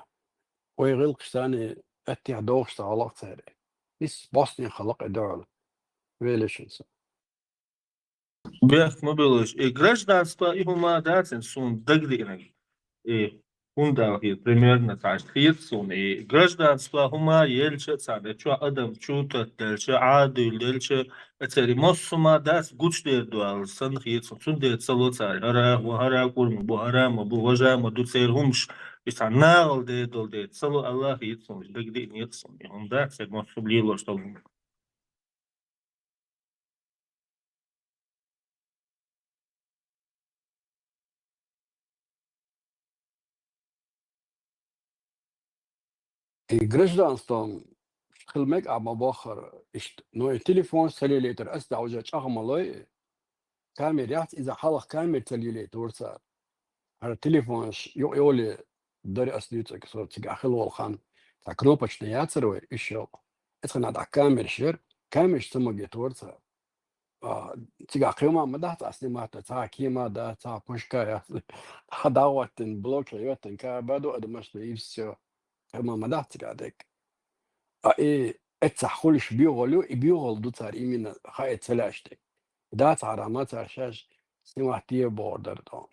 Вай гӀиллакхаш санна аттех дохуш ца хьалакх цаьрга. Исс бостин хьалакх и дуьхьал. Велишна со. Бехк ма белаш. И гражданство, и хӀума дацина суна дагадеанарг. И хӀунда аьлла хета, примерно цхьа хета суна. И гражданство хӀума елча а цхьа, де чохь адам чу таттаделча, Ӏадуьйладелча, Церан массо а ма дац гучудер ду аьлла санна хета суна. Цундела ца ло цара, хӀара, ва хӀара кӀур ма бу, хӀара ма бу, важа ма ду церан хӀумаш. Иза цхьа нахала дер долу дела, ца ло аьлла хета суна, дагадеанера суна. И хӀума дац церан массо а лелош долу хӀума. И гражданством хила мега а ма боххара иштта. Ну, и телефонаш ца лелийтар, ас дӀа уже чӀагӀ ма лой, камер яц, иза хьалха камер ца лелийтора цара. ХӀара телефонаш юкъа йоле дара ас дуьйцург, со цигахь хила волу хан. Цхьа кнопочный яцара вай, уьш йокъу. Эцхьана дӀа камераш яра, камераш ца магийтора цара. А, цигахь кхин ма ма дац, ас снимать, цхьа кема дац, цхьа пушка яц, цхьа дӀахӀоттина блок йоьттина, каба ду адамаш, и всё. Кхин ма ма дац цигахь дерг. А и эццахь хуьлуш боьхалла ю, и боьхалла ду цара именно хаийта ца лаьаш дерг. Дац хьарам, цара шаьш снимать де бохур дара тхо.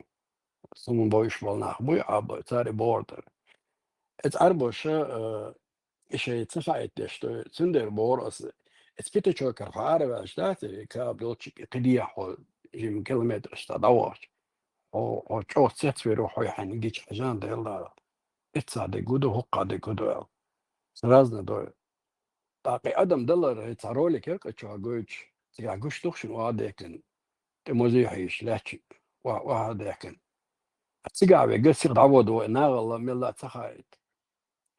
Суна бовзуш болу нах буй, а бо-, цара и бохур дара. Эцу Ӏарбоша, э, и шайн ца хаийтеш ду, цундела бохура аса, эцу пятачокара хьо араваьлча дац, и каба долчу кхидехьа хьо жима километраш цхьа дӀавахча. Хьо, хьо чӀогӀа цецвер ву, хьо хьайна гича хьажан делла. Иццахь дерг хӀун ду, хӀокхахь дерг хӀун ду аьлла. Сразу ду. ТӀаккха и адам далар, хӀей, цхьа ролик яра кху чохь гойтуш, цигахь гуш ду-кх шуна охьадехкина, тӀе музей хьийзаш лаьтташ, охьа-, охьадехкина. Цигахь вега сиха дӀавода вай, нахала мелла ца хаийта.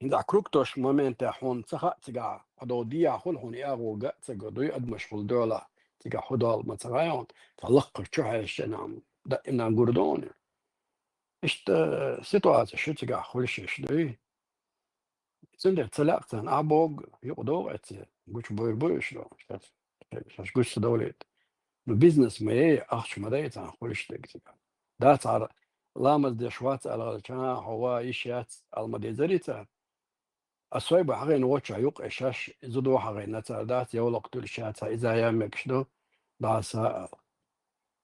ХӀинца круг тош моментехь хьуна ца хаьа цигахь, хьо дов дехьа хуьлу хьуна, и агӀо ган а ца го, дуй адамаш хуьлу доьлахь, цигахь хӀун долу ма ца хаьа хьуна, цхьа лакхара чу хьаьжча, нах, даимна гур ду хьуна. Иштта ситуацияш ю цигахь хуьлуш еш дуй. Цундела ца лаьа царна, ахьа богу, юкъа догӀу эцце, гучубойр бу уьш догӀу, шаьш, шаьш гуш ца довлийта. Ну, бизнес ма яй, ахча ма дай царна хуьлуш дерг цигахь. Дац хьара, ламаз деш вац аьлла гӀелча, хьо ва йиш яц аьлла ма дезарий цара. А сой бу хьагӀийна воча юкъа, шаьш зудо хьагӀийна цара дац, йовлакх туьлуш яц, иза ян мегаш ду, дӀаса аьлла.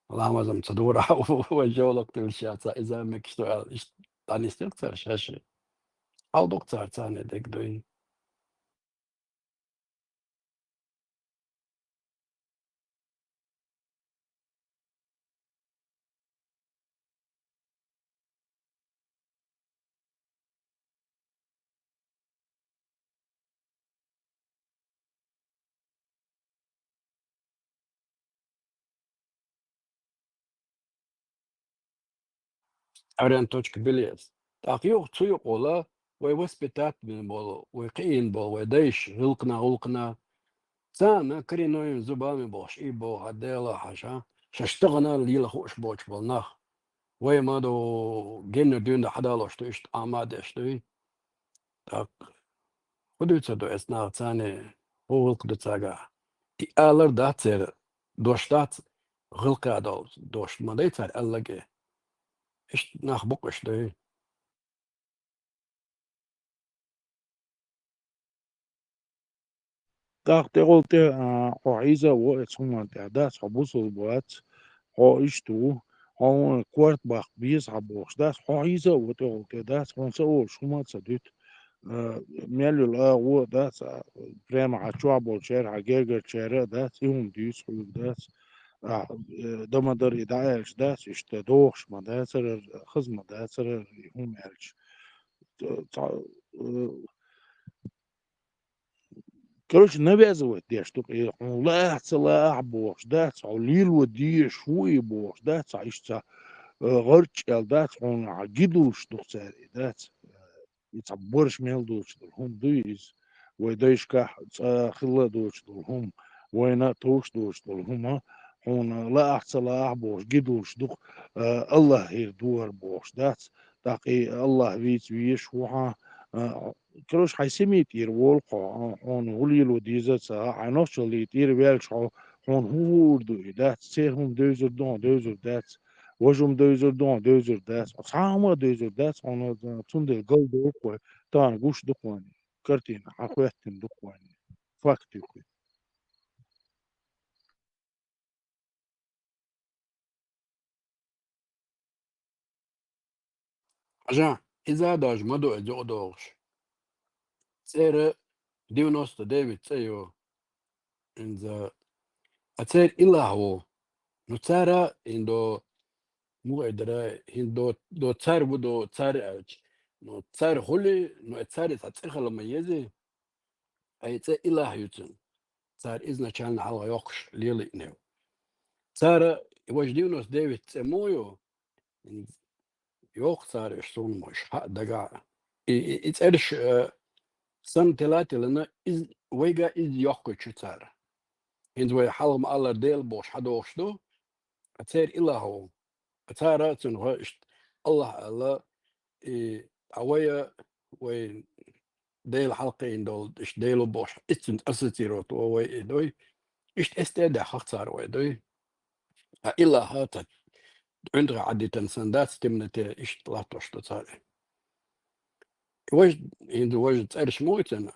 Ламазам ца дора, вай жовлак туьлуш яц, иза мегаш ду аьлла, иштта дӀанисдира цара шаьш. Хьал ду-кх цара царна дерг дуй. Арен точка билет. ТӀаккха юха цу юкъула вай воспитать бина болу, вай кхиийна болу, вай дайша гӀуллакхна, гӀуллакхна. Царна коренной зубами бохуш, и боху, хьан Дела хьаша. Шаьш тахана лела хууш боцуш болу нах. Вай ма ду геннара дуьйна хьадалош ду, иштта Ӏама а деш дуй. ТӀаккха хӀун дуьйцур ду эс нахаца, хӀун гӀиллакх ду цаьргахь? И алар дац церан, дош дац, гӀиллакх а долу дош ма дай цара аьлларг а. Иштта нах бу-кх уьш, дуй. ТӀаккха тӀехула тӀе, а, хьо хьийза а во оцу хӀуманна тӀехь, дац, хьо бусулба вац, хьо иштта ву, хьо корта баккха беза хьан бохуш, дац, хьо хьийза а во тӀехула тӀе, дац, хьуна ца олуш хӀума а ца дуьту. А, мел йолу агӀо, дац, а, прямо хьан чохь болчара, хьан гергарчара а, дац, и хӀума дуьйцу хьоьга, дац. А, э, дан ма дара и дӀааьлча, дац, иштта дохуш ма дацара, хаза ма дацара и хӀума аьлча. Ца-, ца-, э, Короче, навязывать деш ду-кх и, хьуна лаахь ца лаахь бохуш, дац, хьо лело дезаш ву и бохуш, дац, хьо иштта, э, гӀарчӀ аьлла, дац, хьуна хьан гидуллуш ду-кх цара и, дац. И цхьа борш мел доцуш долу хӀума дуй иза? Вай дайшкахь цкъа хилла доцуш долу хӀума, вайна а товш доцуш долу хӀума, хьуна лаахь ца лаахь бохуш, гидуллуш ду-кх, э, АллахӀера духар бохуш, дац. ТӀаккха и АллахӀ вийца везаш ву хьан, а, короче, хьайн семьи тӀера волу хьо, а, хьуна хӀун лело деза а ца хаьа, хьайн нохчаллий тӀера ваьлча хьо, хьуна хӀун хуур ду и, дац, церан хӀума девзар ду хьуна, девзар дац, важа хӀума девзар ду хьуна, девзар дац, хьо цхьа хӀума а девзар дац, хьуна, а, цундела галдолу-кх вай, тахана гуш ду-кх вайна, картина хьан хӀоьттина ду-кх вайна, факт ю-кх и. Хьажа, иза а даже ма ду иза юкъадогӀуш. ЦӀера девяносто девять цӀе ю. ХӀинца, а церан илахь ву. Ну, цара, хӀин до, муха эр дара, хӀин до, до цар ву, до цар аьлча. Ну, цар хуьлий, ну, и цар цхьа цӀе хила ма езий. Ткъа и цӀе илахь ю цуьнан. Цара изначально хьалха йоккхуш лелийна ю. Цара, и важа девяносто девять цӀе муха ю, йоккху цара уьш суна ма уьш, хьаъ дагахь. И, и, и цӀераш, э, санна тила а тиллина, иза, вайга иза йоккхуьйтуш ю цара. ХӀинца вай хьалха ма-аллара Дела бохуш хьадогӀуш ду, ткъа церан илахь ву. Цара а цунах иштта АллахӀ аьлла, и, а вай, вай Дела хьалакхиъна долу, иштта Дела ву бохуш, иштта цуьнца ассоциировать ву вай и дуй. Иштта эс тӀе а даьхна цара вай дуй. А илахь а ца, ӀуьнтӀахь Ӏадитина санна дац, в темноте иштта латтош ду цара. Важа, хӀинца важа цӀераш ма ву цуьнан.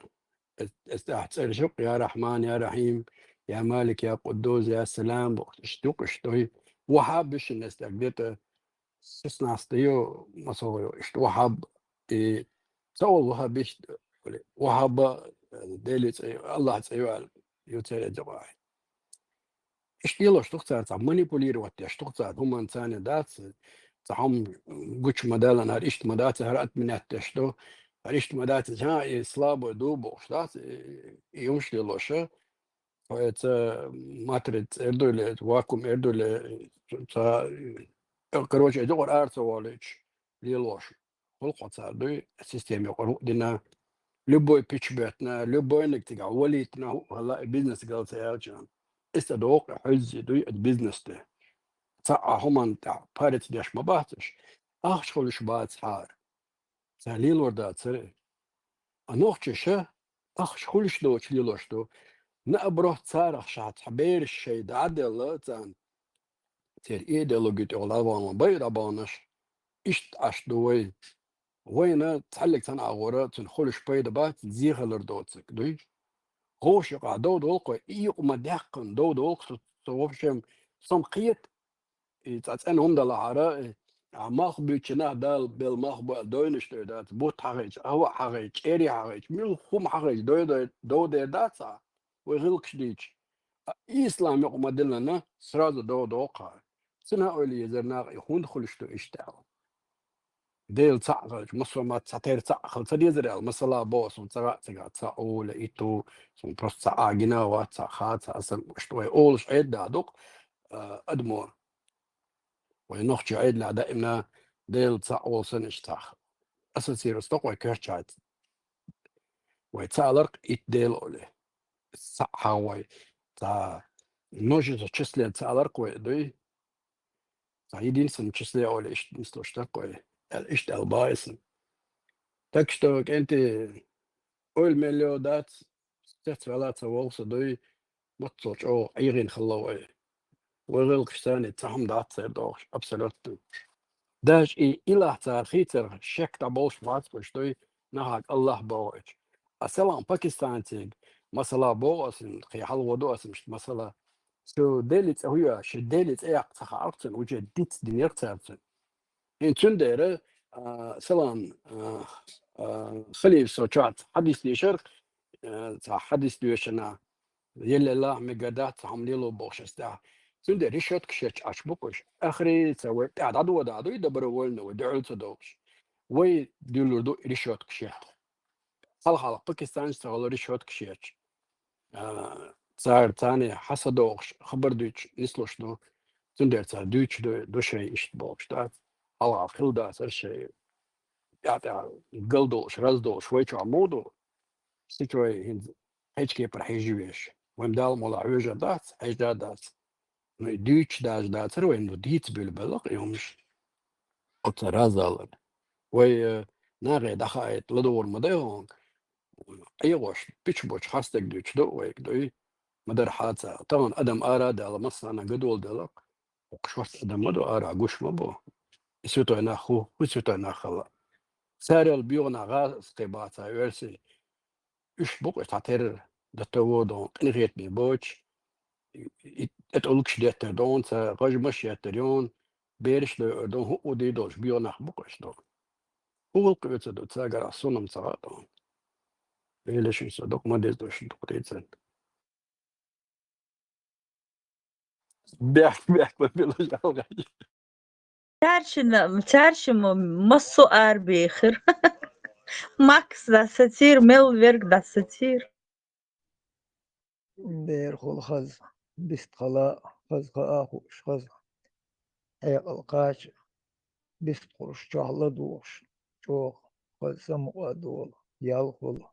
Эс, эс тӀехь цӀераш ю-кх: Я Рахьман, Я Рахьим, Я Малик, Я Къуддус, Я Салам бохуш, иштта ю-кх уьш дуй. Вахьаб ю шуна эс тӀехь, где-то шестнадцатый ю, масала ю, иштта вахьаб, и ца олу вахьабист, вахьаб, э, Делан цӀе, АллахӀан цӀе ю аьлла, ю церан эза юкъахь. Иштта лелош ду-кх цара, цхьа манипулировать деш ду-кх цара, хӀуманца дац, цхьа хӀума гучу ма даьллина, хӀара иштта ма дац, хӀара отменять деш ду, хӀара иштта ма дац, хӀа, и слабый ду бохуш дац, и, и хӀумаш лелоша. Хьо эца матрица эр дуй ле, вакуум эр дуй ле, ца, э, короче, эца юкъара ара ца волуьйтуш лелош. Гулхо цара дуй, система юкъара хӀуъа дина, любой пич беттина, любойниг цигахь валийтина, хӀуъа хилла и бизнес гал ца яьлча. Иза ца догӀу, хьуьззи дуй, и бизнес де. Цхьа а хӀуманна тӀехь парец деш ма бац уьш. Ахча хуьлуш бац хьара. Цара лелор дацара. А нохчаша ахча хуьлуш доцуш лелош ду. Наоборот, царах ша цхьа бераш шайн дӀа а делла, царна церан идеологи тӀехула дӀабахана, бай а дӀабаханаш, иштта Ӏаш ду вай. Вайна цхьаьллиг цхьана агӀора цуьнан хуьлуш пайда бац, зе хилар доцург дуй. ГӀовш юкъахь дов долу-кх вай, и юкъа ма даьккхина дов долу-кх со, со вообще, со-м кхета, и цкъа цӀена хӀума далахьара, и, а, малх буьйцучу нах Дала белла малх бу аьлла дойнаш дой дац, бутт хьахийча, аваъ хьахийча, чӀери хьахийча, муьлхха хӀума хьахийча, дой, дой, дов дер дац хьа, вай гӀиллакхаш дийча. А, ислам юкъа ма диллина, сразу дов доккху хьара. Цуьнан ойла езар наха и хӀунда хуьлуш ду иштта аьлла. Дела цхьаъ хилча, массо а ма цхьатерра цхьаъ хила ца дезар аьлла, масала боху, суна ца хаьа цигахь цхьа олу, итт ву, суна просто цхьа а гина вац, цхьа ха, цхьа а сан, иштта вай олуш Ӏедда ду-кх, а, адамо. Вай нохчий Ӏедалехь даимна Дела цхьаъ волу санна иштта цхьа ассоциироваться до-кх вай коьртачаьрца. Вай ца аларх итт Дела олий. Цхьаъ хьан вай. Цхьа множество числе ца аларх вай дуй. цхьа единственном числе оле иштта нислуш даккхой, аьл-, иштта аьл баисан. Так что, кӀентий, ойла мел йо дац, цецвала ца волу со дуй, маццал чӀогӀа ӀийгӀина хилла вай. Вай гӀиллакхаш царна цхьа хӀума дац церан дохуш, абсолютно. Даже и илахь цара хийцарх шек дӀаболуш бац уьш дуй, нахаг Аллахь бохуьйтуш. А салам пакистанциг, масала боху аса, кхин хьалха ду аса иштта масала. Шу Дели цӀе хӀу ю, шу Дели цӀе яккха ца хаьалкхцун, уже диц динера царцун. ХӀинца цундела, а, салам, а, а, халиф со чохь хьадис дешарх, а, цхьа хьадис доьшана, еллаллахь мегар дац, цхьа хӀума лело бохуш аса тӀехь. Цундела решёткаш етташ Ӏаш бу-кх уьш. Ахри ца вай тӀехь дӀадода дуй, добровольно вай дуьхьал ца дохуш. Вай дуьллур ду решёткаш етташ. Хьалха-хьалха пакистанцаш ца гӀо решёткаш етташ. А, цара царна хьаса дохуш, хабар дуьйцуш нислуш ду. Цундела цара дуьйцуш ду, ду шайн иштта бохуш дац. Хьалха хилла дацара шайн тӀаьхь-тӀаьхьа галдолуш, раздолуш вай чохь муха ду? Сичой хӀинца кхечу кепара хьежа веш. Вайн Дала мула хьоьжур дац, хьежа дац. Ну, и дуьйцуш даже дацара вайн, ну, дийца буьлу белла-кх и хӀумаш. Оцу разаллара. Вай, э, нахе дӀахаийта ладугӀур ма дай хьуна. ӀегӀош, пича бочу хьастаг дуьйцуш ду вайга дуй. Ма дара хьаца. Тахана адам ара а даьлла, массарна гадолделла-кх. Оха шорта адам ма ду, ара гуш ма бу. И святой нах хӀу, хӀу святой нах хилла. Царел боьгӀу нах гӀазкхий бац, оьрсий. Уьш бу-кх уьш цхьатерра датта водон, къинхетаме боцуш, и, и, и, тӀе тӀулгаш деттар дон, ца гӀажмаш еттар йон, бераш дойур дон, хӀуъу дий долуш боьгӀу нах бу-кх уьш дон. ХӀу гӀуллакх оьцур ду цаьргара, суна-м ца хаьа дон. Элешин со дукха ма деза, дукха дийцина. Бехк, бехк, ма билла жалгӀай. Цаьршина, цаьршимма массо а арабехира. Макс дӀасацийра, мел верг дӀасацийра. Дера хуьлу хаза, бист хала, хаза хаа хууш, хаза хьекъал кхача, бист кхуруш чохь ладугӀуш, чӀогӀа хаза самукъа долу, ял хуьлу.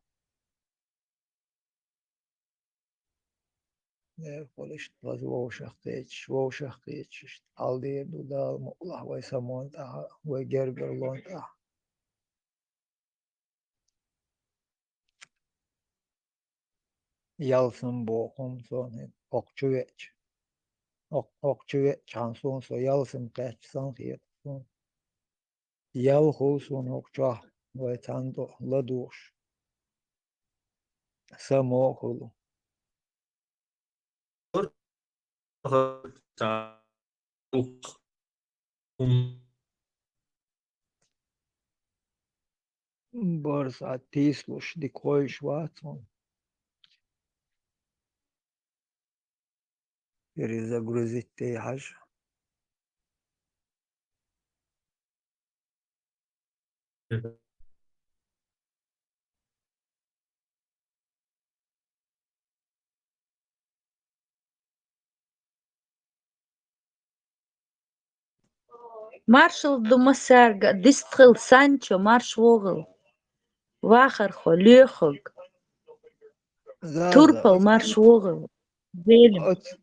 Дера хуьлу иштта хаза вовшах кхеташ, вовшах кхеташ, иштта хьал дер ду Дала мукъалахь вай самон тӀехь, вай гергарлон тӀехь. Ялсам боху-м суна хӀинца, хӀокху чу веача. ХӀокху, хӀокху чу веача хьан суна со ялсам кхаьчча санна хета суна. Ял хуьлу суна хӀокху чохь, вай цхьаьна тӀе ладугӀуш. Само а хуьлу. Барс а тийсалуш дика хойуш вац хьуна. Перезагрузить тӀе хьажа. Маршалла ду массаьрга, дистхила, Санчо, марш вогӀал. Вахархо, лоьхург. Заза, Турпал, оцу марш вогӀал. Зелим. Оцу,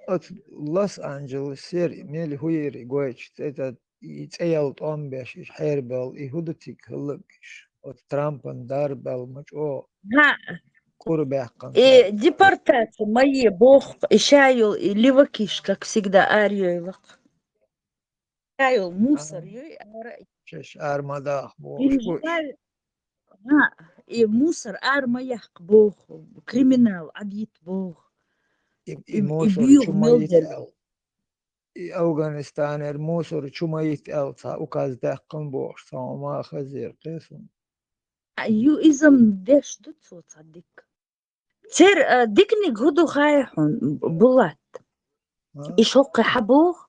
оцу Лос-Анджелесера, мел хӀуъера гойтуш, цӀе тӀа, и цӀе ял тӀом беш, иш хьерабелла, и хӀу ду цига хӀаллакьгиш? Оцу Трампан дарбелла ма чӀогӀа ХӀаъ. Кура баьккхина И цара. депортация ма е боху, и ша йолу, и левакиш, как всегда, арайойла-кх. Ша йолу мусор Ага. йой, ара. Шаьш ара ма даха бохуш бу. Принижай-, ХӀаъ, и мусор ара ма яккха боху, криминал Ӏадйита боху. И, и И, и мусор боьгӀу чу ма мел йита делла. аьлла. И Афганистанера мусор чу ма йита аьлла цхьа указ даьккхина бохуш, цхьа хӀума хазера кхин суна. А, ю иза-м деш ду цо цхьа дика. Цер, а, диканиг хӀу ду хаьий хьуна, Булат? А? И шоккхе хьан боху?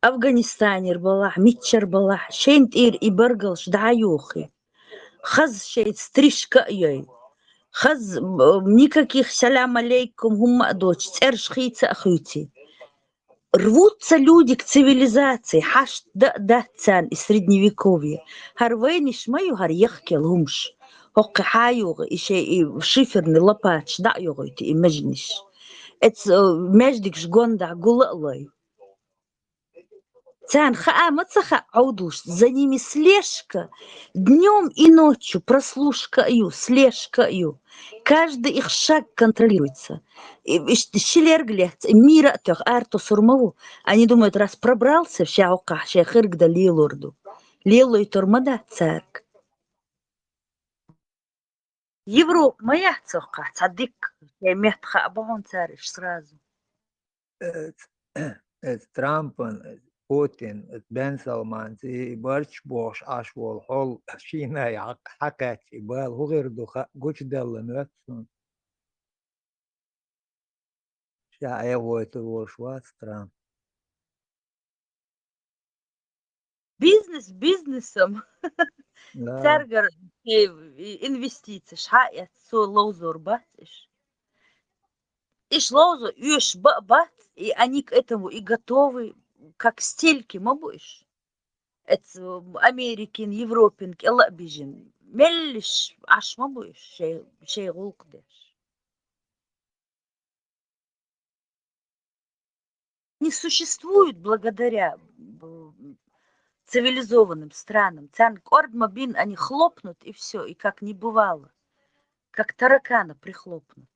Афганистанера балахь, миччара балахь, шайна тӀера и баргалш дӀа а йохий. Хаза шайца стрижка а йой. Хаза, б-, никаких салям алейкум хӀумма а доцуш, цӀераш хийца а хуьйций. Рвутся люди к цивилизации, хьашт дан а дац царна и средневековье. ХӀара вайнаш ма ю, хӀара яхкел хӀумаш. ХӀокхе хьан а йогӀу, и шайн и шиферный лопаташ дӀа а йогӀуьйту и маьждигаш. Эца, э, маьждигаш гондахь гула а лой. Царна хаа ма ца хаьа, Ӏовдалуш, за ними слежка, днём и ночью прослушка ю, слежка ю. Каждый их шаг контролируется. И, и ш-, ши лерг лец, и мира а тох, арту сурмову. Они думают, раз пробрался, ша хӀокхахь шайн хирг дан лелор ду. Лелойтур ма дац цаьрга. Европа ма яц цхьа дика, шайн метта хаа бохьун цара иш сразу. Э, э, Трампан, э, Путин, э, Бен Салманца и, и барч бохуш Ӏаш волу хьол шийна хьакхаьчча, и бала хӀун хир ду хаа гучудаьлла моьтту суна. Ша Ӏехавойтур волуш вац Трамп. Бизнес бизнесом. Да. Цаьргара шайн инвестицеш хьаэц, цо ловзор бац иш. Иш ловзо оьшуш ба а бац, и они к этому и готовы, как стельки ма бу иш. Эц Америкин, Европин кӀела а бижина. Меллиш Ӏаш ма бу иш, шайн, шайн гӀуллакх деш. Не существуют благодаря, м, цивилизованным странам. Царна кӀорд ма бин, они хлопнут, и всё, и как не бывало. Как таракана прихлопнут.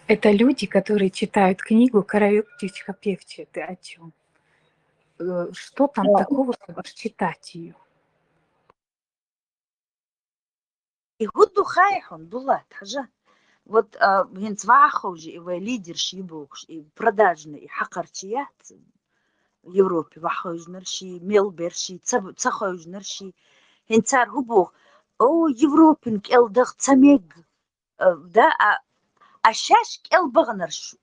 Это люди, которые читают книгу «Коробочка Певчая». Ты о чём? Э, что там Да. такого, чтобы аж читать её? И хӀун ду хаьий хьуна, Дулат, хьажа? Вот, а, хӀинца ваха ховжи и вай лидерш ю бохуш, и продажный, и хьакхарчий яц Европе ваха хевжинарш и, мел берш и, ца, ца хевжинарш и. ХӀинца цара хӀун боху? О, Европин кӀел даха ца мег, а, да, а, а шаьш кӀел баханарш.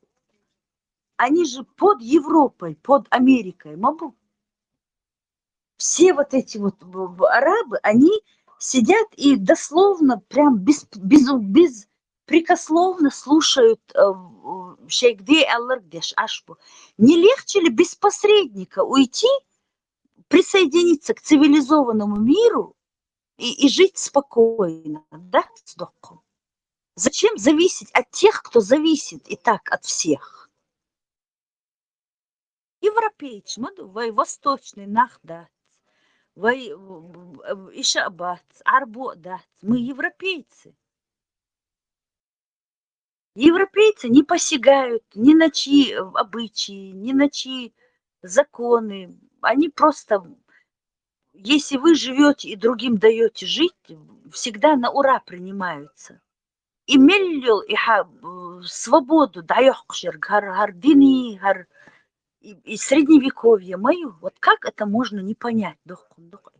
Они же под Европой, под Америкой, ма бу? Все вот эти вот б-, б-, арабы, они сидят и дословно, прям без, без, беспрекословно слушают, э, в-, шайга де аьлларг деш Ӏаш бу. Не легче ли без посредника уйти, присоединиться к цивилизованному миру и, и жить спокойно, да, с доккху? Зачем зависеть от тех, кто зависит и так от всех? Европейцаш ма ду, вай восточный нах дац, вай, э, иша а бац, Ӏарбо а дац, мы европейцы. Европейцы не посягают ни на чьи, э, обычаи, ни на чьи законы. Они просто, если вы живёте и другим даёте жить, всегда на ура принимаются. И мел йолу и хьан, э, свободу дӀайоккхуш ерг, хӀара, хӀара дини, хӀара и, и средневековье ма ю. Вот как это можно не понять, доккхун дукъ?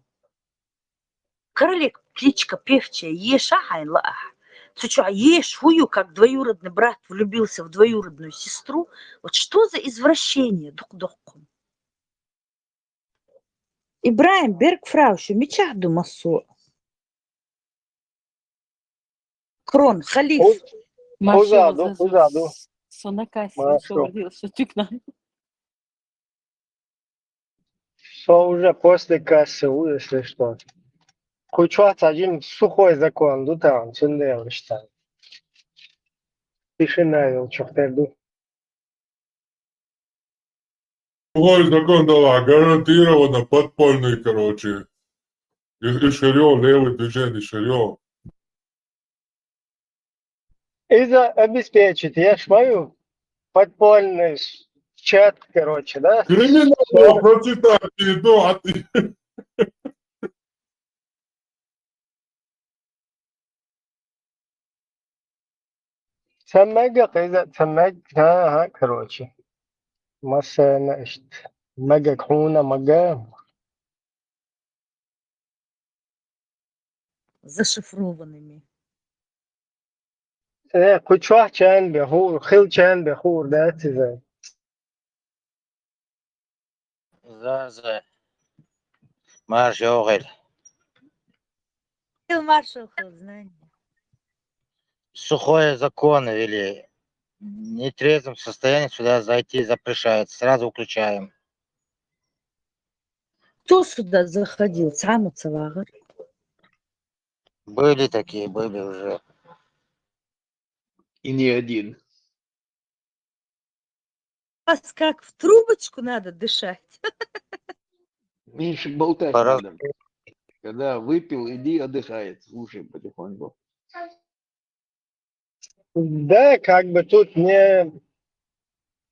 Королевичка Певчая еша хьайна лаахь. Цу чохь еша хӀун ю, как двоюродный брат влюбился в двоюродную сестру? Вот что за извращение, дукъ-, доккхун? Ибрахим, Берг фрау шу мичахь ду массо а? Крон, Халиф. Уз-, Маршо уза ду, заза. Уза ду. Со на кассе, Маршо. Со варила, со тюкна. Со уже после кассы, у, если что. Кху чохь цхьа жима сухой закон ду тахана, цундела иштта. Тишина йолчух тера ду. Сухой закон давай, гарантированно подпольный, короче. И, и ширё, левый движение ширё. Иза обеспечить, я ж мою подпольный чат, короче, да? Криминал, всё. Прочитайте, ну, а ты. Ца мега, кхуза ца мега, ага, короче. Массарна иштта. Мега хьуна, мега. Зашифрованными. Э, кху чохь чан бе хуур, хил чан бе хуур дац иза. За, за. Марш йогӀийла. Хил маршалла хила, знание. Сухой закон ввели. В нетрезвом состоянии сюда зайти запрещается. Сразу выключаем. Кто сюда заходил? Цхьа а ма ца вагӀара. Были такие, были уже. И не один. Вас как в трубочку надо дышать. Меньше болтать Пора. Надо. Когда выпил, иди отдыхай, слушай потихоньку. Да, как бы тут не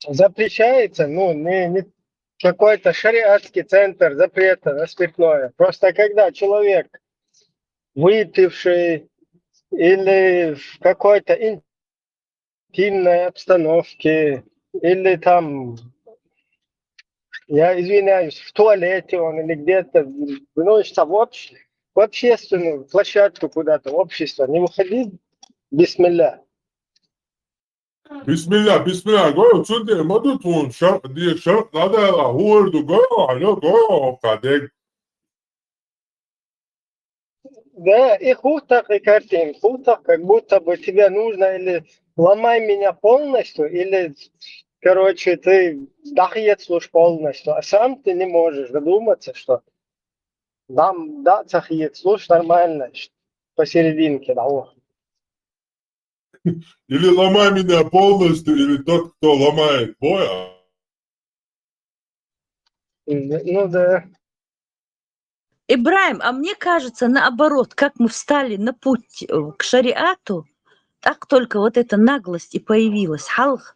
запрещается, ну, не, не какой-то шариатский центр запрета на спиртное. Просто когда человек выпивший или в какой-то интимной обстановке, или там, я извиняюсь, в туалете он или где-то, ну, что в общ-, в общественную площадку куда-то, в общество, не выходи, бисмилля. Бисмилля, бисмилля, гой, цунде, маду тун, шар, ди, шар, лада, ла, хуэр, ду, гой, алё, гой, кадек. Да, и хутах, и картин, хутах, как будто бы тебе нужно или ломай меня полностью, или, короче, ты тахият слушай полностью, а сам ты не можешь задуматься, что да, да, тахият слушай нормально, что посерединке, да, вот. Или ломай меня полностью, или тот, кто ломает, боя. Ну да. Ибрагим, а мне кажется, наоборот, как мы встали на путь э, к шариату, так только вот эта наглость и появилась. Халх,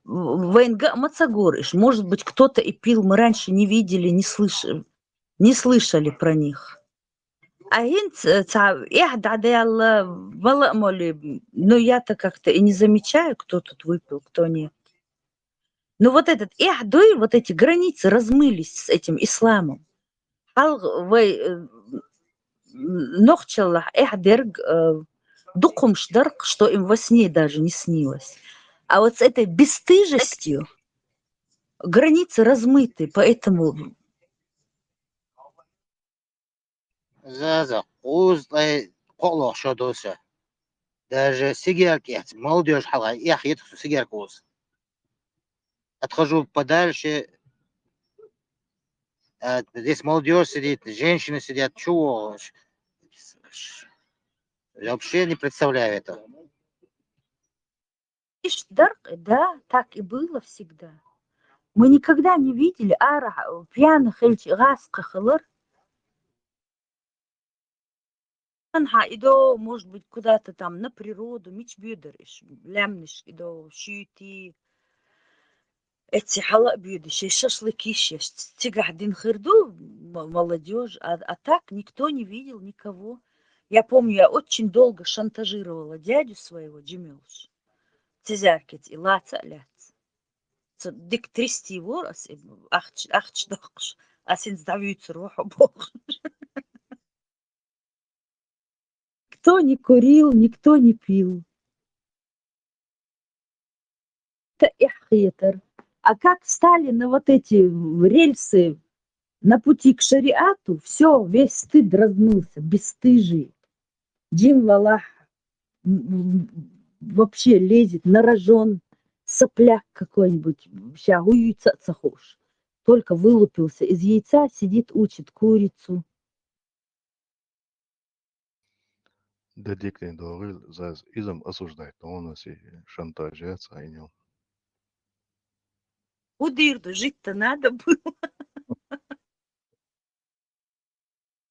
вайнга мацагор иш, может быть, кто-то и пил, мы раньше не видели, не слышали, не слышали про них. А хинц, э, ца, эх, да, да, Алла, мала моли, но я-то как-то и не замечаю, кто тут выпил, кто нет. Ну вот этот эх, дуй, вот эти границы размылись с этим исламом. Хал вай, э, нохчаллах эх дерг, э, дукхумш дарк, что им во сне даже не снилось. А вот с этой бесстыжестью границы размыты, поэтому Заза, кьуз тӀай кхоълох шо доса. Даже сигар кӀехц, молодёжь хьалха, эх, ет су сигар кӀуз. Отхожу подальше. А, здесь молодёжь сидит, женщины сидят, чего? Ш-, ш-, я вообще не представляю это. Ишт дарк, да, так и было всегда. Мы никогда не видели ара пьяных или газ кахалар. Анха идо, может быть, куда-то там на природу, мич бюдер иш, лямниш идо, шюти. Эти хала бюдер, шей шашлык иш, еш. Тигах дин хырду, м-, молодёжь, а, а так никто не видел никого. Я помню, я очень долго шантажировала дядю своего, Джимилш. Цезаркет и лаца лец. Ц-, дик трясти вор, ас, э, ахч-, ахч дохш, а син сдавицу руху бох. Кто не курил, никто не пил. Это эх хетер. А как встали на вот эти рельсы, на пути к шариату, все, весь стыд размылся, бесстыжие. Джим валах, м, м, вообще лезет на рожон, сопляк какой-нибудь, ща гуйца цахуш. Только вылупился из яйца, сидит, учит курицу. Дедикни догил, заз изам осуждать, но он оси шантажец, а и не он. Удирду жить-то надо было.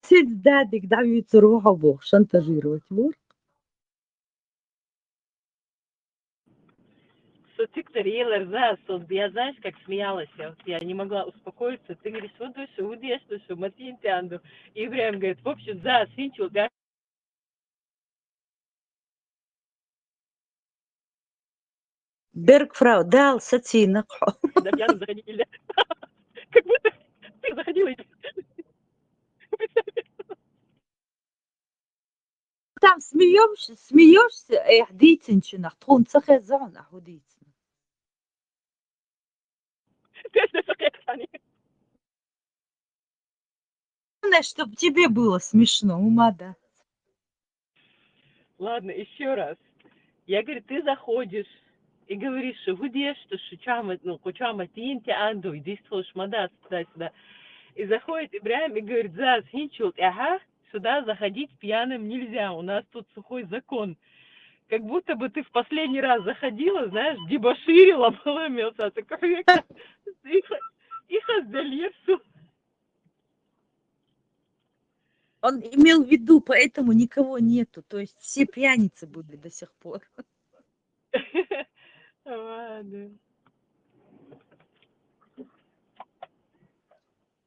Сидь дадик, давицу руху бох, шантажировать вор. Со тик тарелар за, со, я, знаешь, как смеялась, я, вот я не могла успокоиться. Ты говоришь, вот дальше, вот я что, что, Матвей Тянду. И Ибрагим говорит, в общем, за, синчу, да. Бергфрау, дал, сатина, хо. Да, пьяно заходили. Как будто ты заходила. Там смеёмся, смеёшься, эх, дитинчинах, тхун цахе зон, а худитин. Главное, чтоб тебе было смешно, ума да. Ладно, еще раз. Я говорю, ты заходишь и говоришь, что гудеш, что шучама, ну, кучама тинти анду, и действуешь мадас туда-сюда. И заходит Ибрагим и говорит, заз, хинчул, ага, сюда заходить пьяным нельзя, у нас тут сухой закон. как будто бы ты в последний раз заходила, знаешь, дебоширила, было имел такой век. Их, их отдали всё. Он имел в виду, поэтому никого нету. То есть все пьяницы были до сих пор. Ладно.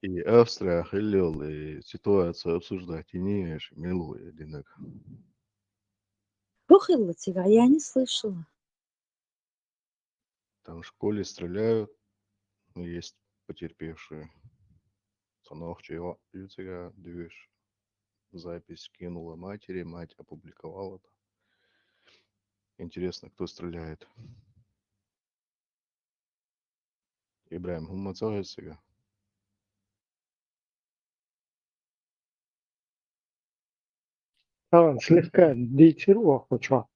И Австрия хиллёл, и ситуация обсуждать и не еш, милуй, одинак. Что хиллёл, цигара? Я не слышала. Там в школе стреляют, но есть потерпевшие. Станок чего, цигара, движ. Запись кинула матери, мать опубликовала это. Интересно, кто стреляет. Ибрагим, хӀумма ца хеза цига? Ха, слегка дийцира оаха чо.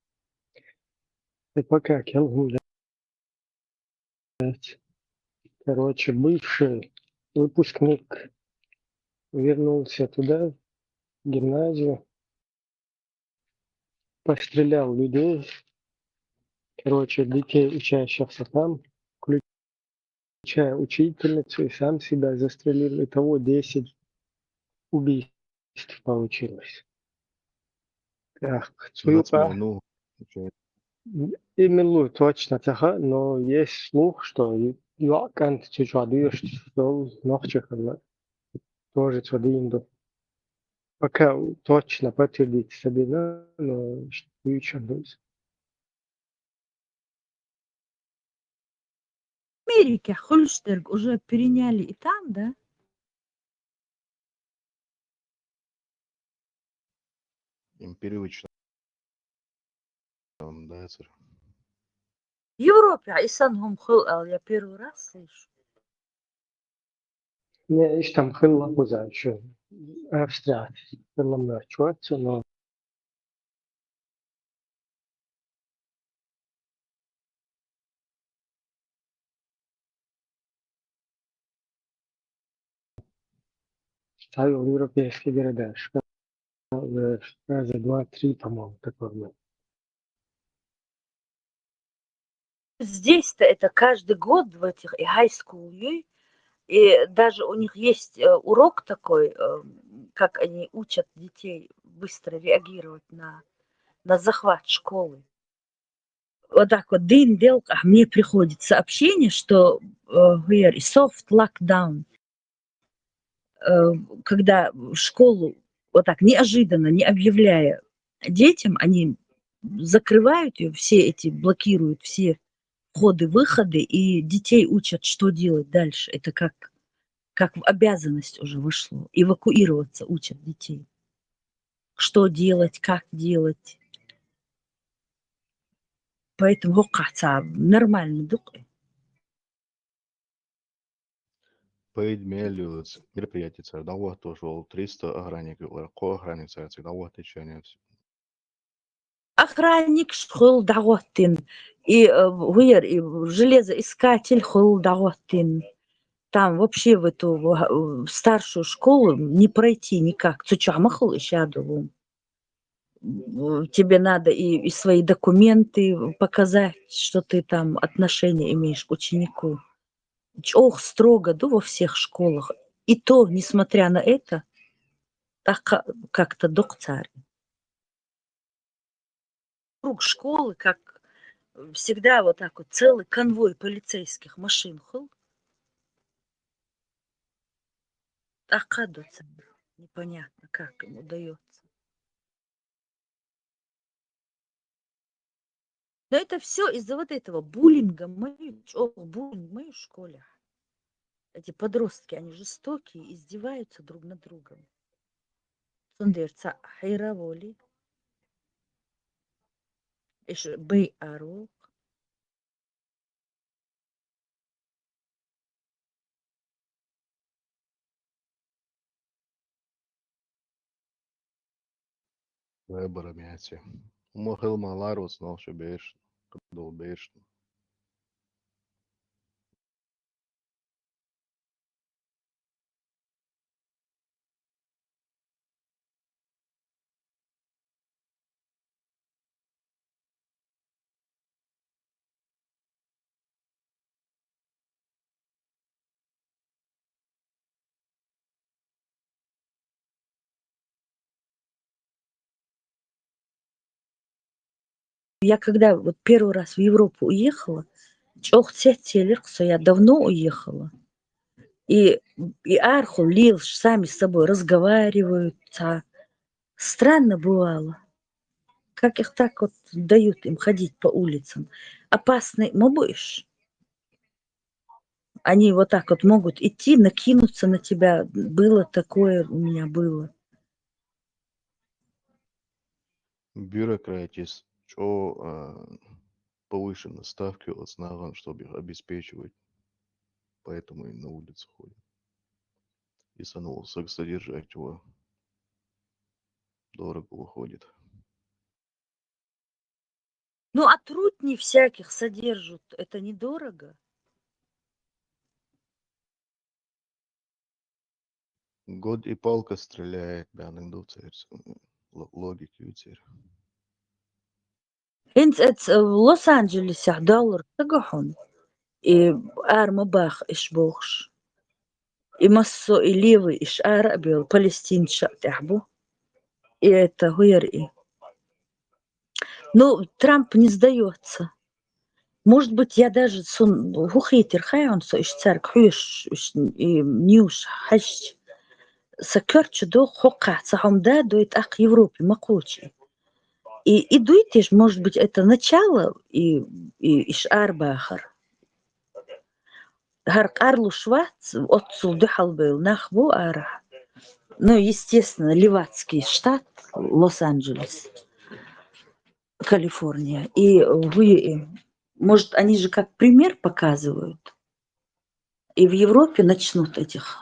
И пока кел хӀума дац. Короче, бывший выпускник вернулся туда, в гимназию, пострелял людей, короче, детей, учащихся там, включая учительницу, и сам себя застрелил. Итого десять убийств получилось. Так, Цуюкъа цуюкъа. Ну, ничего. Именно точно ца хаьа, но есть слух, что ю-, йоӀ кӀант цу чу деш, сол нохчи хилла. Тоже цо дийна ду. Пока точно подтвердить ца дина, но ш-, дуьйцуш ду иза. Америкехь хуьлуш дерг уже переняли и там, да? Им привычно дацара. Европехь и санна хӀума хуьлу аьлла, я первый раз слышу. Не, иштта-м хилла кхузахь, Австрия хилла моьттуш вац, но цхьайолу европейский городашка, э, раза два-три, по-моему, такой был. Здесь-то это каждый год в этих и high school, и даже у них есть, э, урок такой, э, как они учат детей быстро реагировать на, на захват школы. Вот так вот, дийнан делкъехь мне приходит сообщение, что, э, хӀара и soft lockdown, э, когда в школу вот так неожиданно, не объявляя детям, они закрывают её, все эти, блокируют все входы-выходы, и детей учат, что делать дальше. Это как, как в обязанность уже вошло. Эвакуироваться учат детей. Что делать, как делать. Поэтому хӀокхахь ца нормально ду-кх. Пайда мел ю оцу мероприятица дӀахӀоттош волу триста охранник ю, кхо охранник цара цига дӀахӀоттийча, Охранникаш хуьлу дӀахӀоттийна, и, э, хӀара, и железоискатель хуьлу дӀахӀоттийна. Там вообще в эту, в, в старшую школу не пройти никак. Цу чохь ма хуьлу и шадолу. М, тебе надо и, и свои документы показать, что ты там отношение имеешь к ученику. ЧӀогӀа строго ду во всех школах. И то, несмотря на это, тӀаккха как-то доккху цара. Вокруг школы, как всегда, вот так вот целый конвой полицейских машин хуьлу. ТӀаккха а до цара. Непонятно, как им удаётся. Но это всё из-за вот этого буллинга, ма ю, чӀогӀа буллинг ма ю школехь. Эти подростки, они жестокие, издеваются друг над другом. Цундела цхьаъ хьийра а волий, и ш-, бай аро. Вай бара меца. ХӀума хила ма ларо оцу нохчийн берашна, кхидолу берашна. Я когда вот первый раз в Европу уехала, чӀоагӀа цецъяьлар-кх со, я давно уехала. И, и арахьа лелаш сами с собой разговаривают. Цхьа странно бывало. Как их так вот дают им ходить по улицам? Опасный ма бу уж? Они вот так вот могут идти, накинуться на тебя. Было такое, у меня было. Бюрократияс чӀоагӀа, а, повышенные ставки йоагӀа нахана, чтобы их обеспечивать. Поэтому и на улице ходят. И санал саг содержать его дорого выходит. Ну, а трутней всяких содержат, это недорого? Год и палка стреляет, баьннг ду церс, м, ло-, логика ю цер. ХӀинца эц-, э, Лос-Анджелесехь доллар ца го хьуна, и ара ма баха иш бохуш. И массо а и левый иш ара а бевлла, палестинцаш а тӀехь бу. И это, хӀу яра и? Ну, Трамп не сдаётся. Может быть, я даже сун хӀу хийтира хаьий хьуна, со иш цаьрга хьоьжуш, иш и ньюс хьаьжча. Сан коьрта чу догӀу, хӀокхахь цхьа хӀума да а дой, тӀаккха Европе ма кхочу. И, и дуй те, может быть, это начало, и, и иш арабахар. ХӀара къарлуш вац, оццул дуьхьал бевлла нах бу арахь. Ну, естественно, левацкий штат Лос-Анджелес, Калифорния. И, э, хӀу ю и, может, они же как пример показывают. И в Европе начнут этих,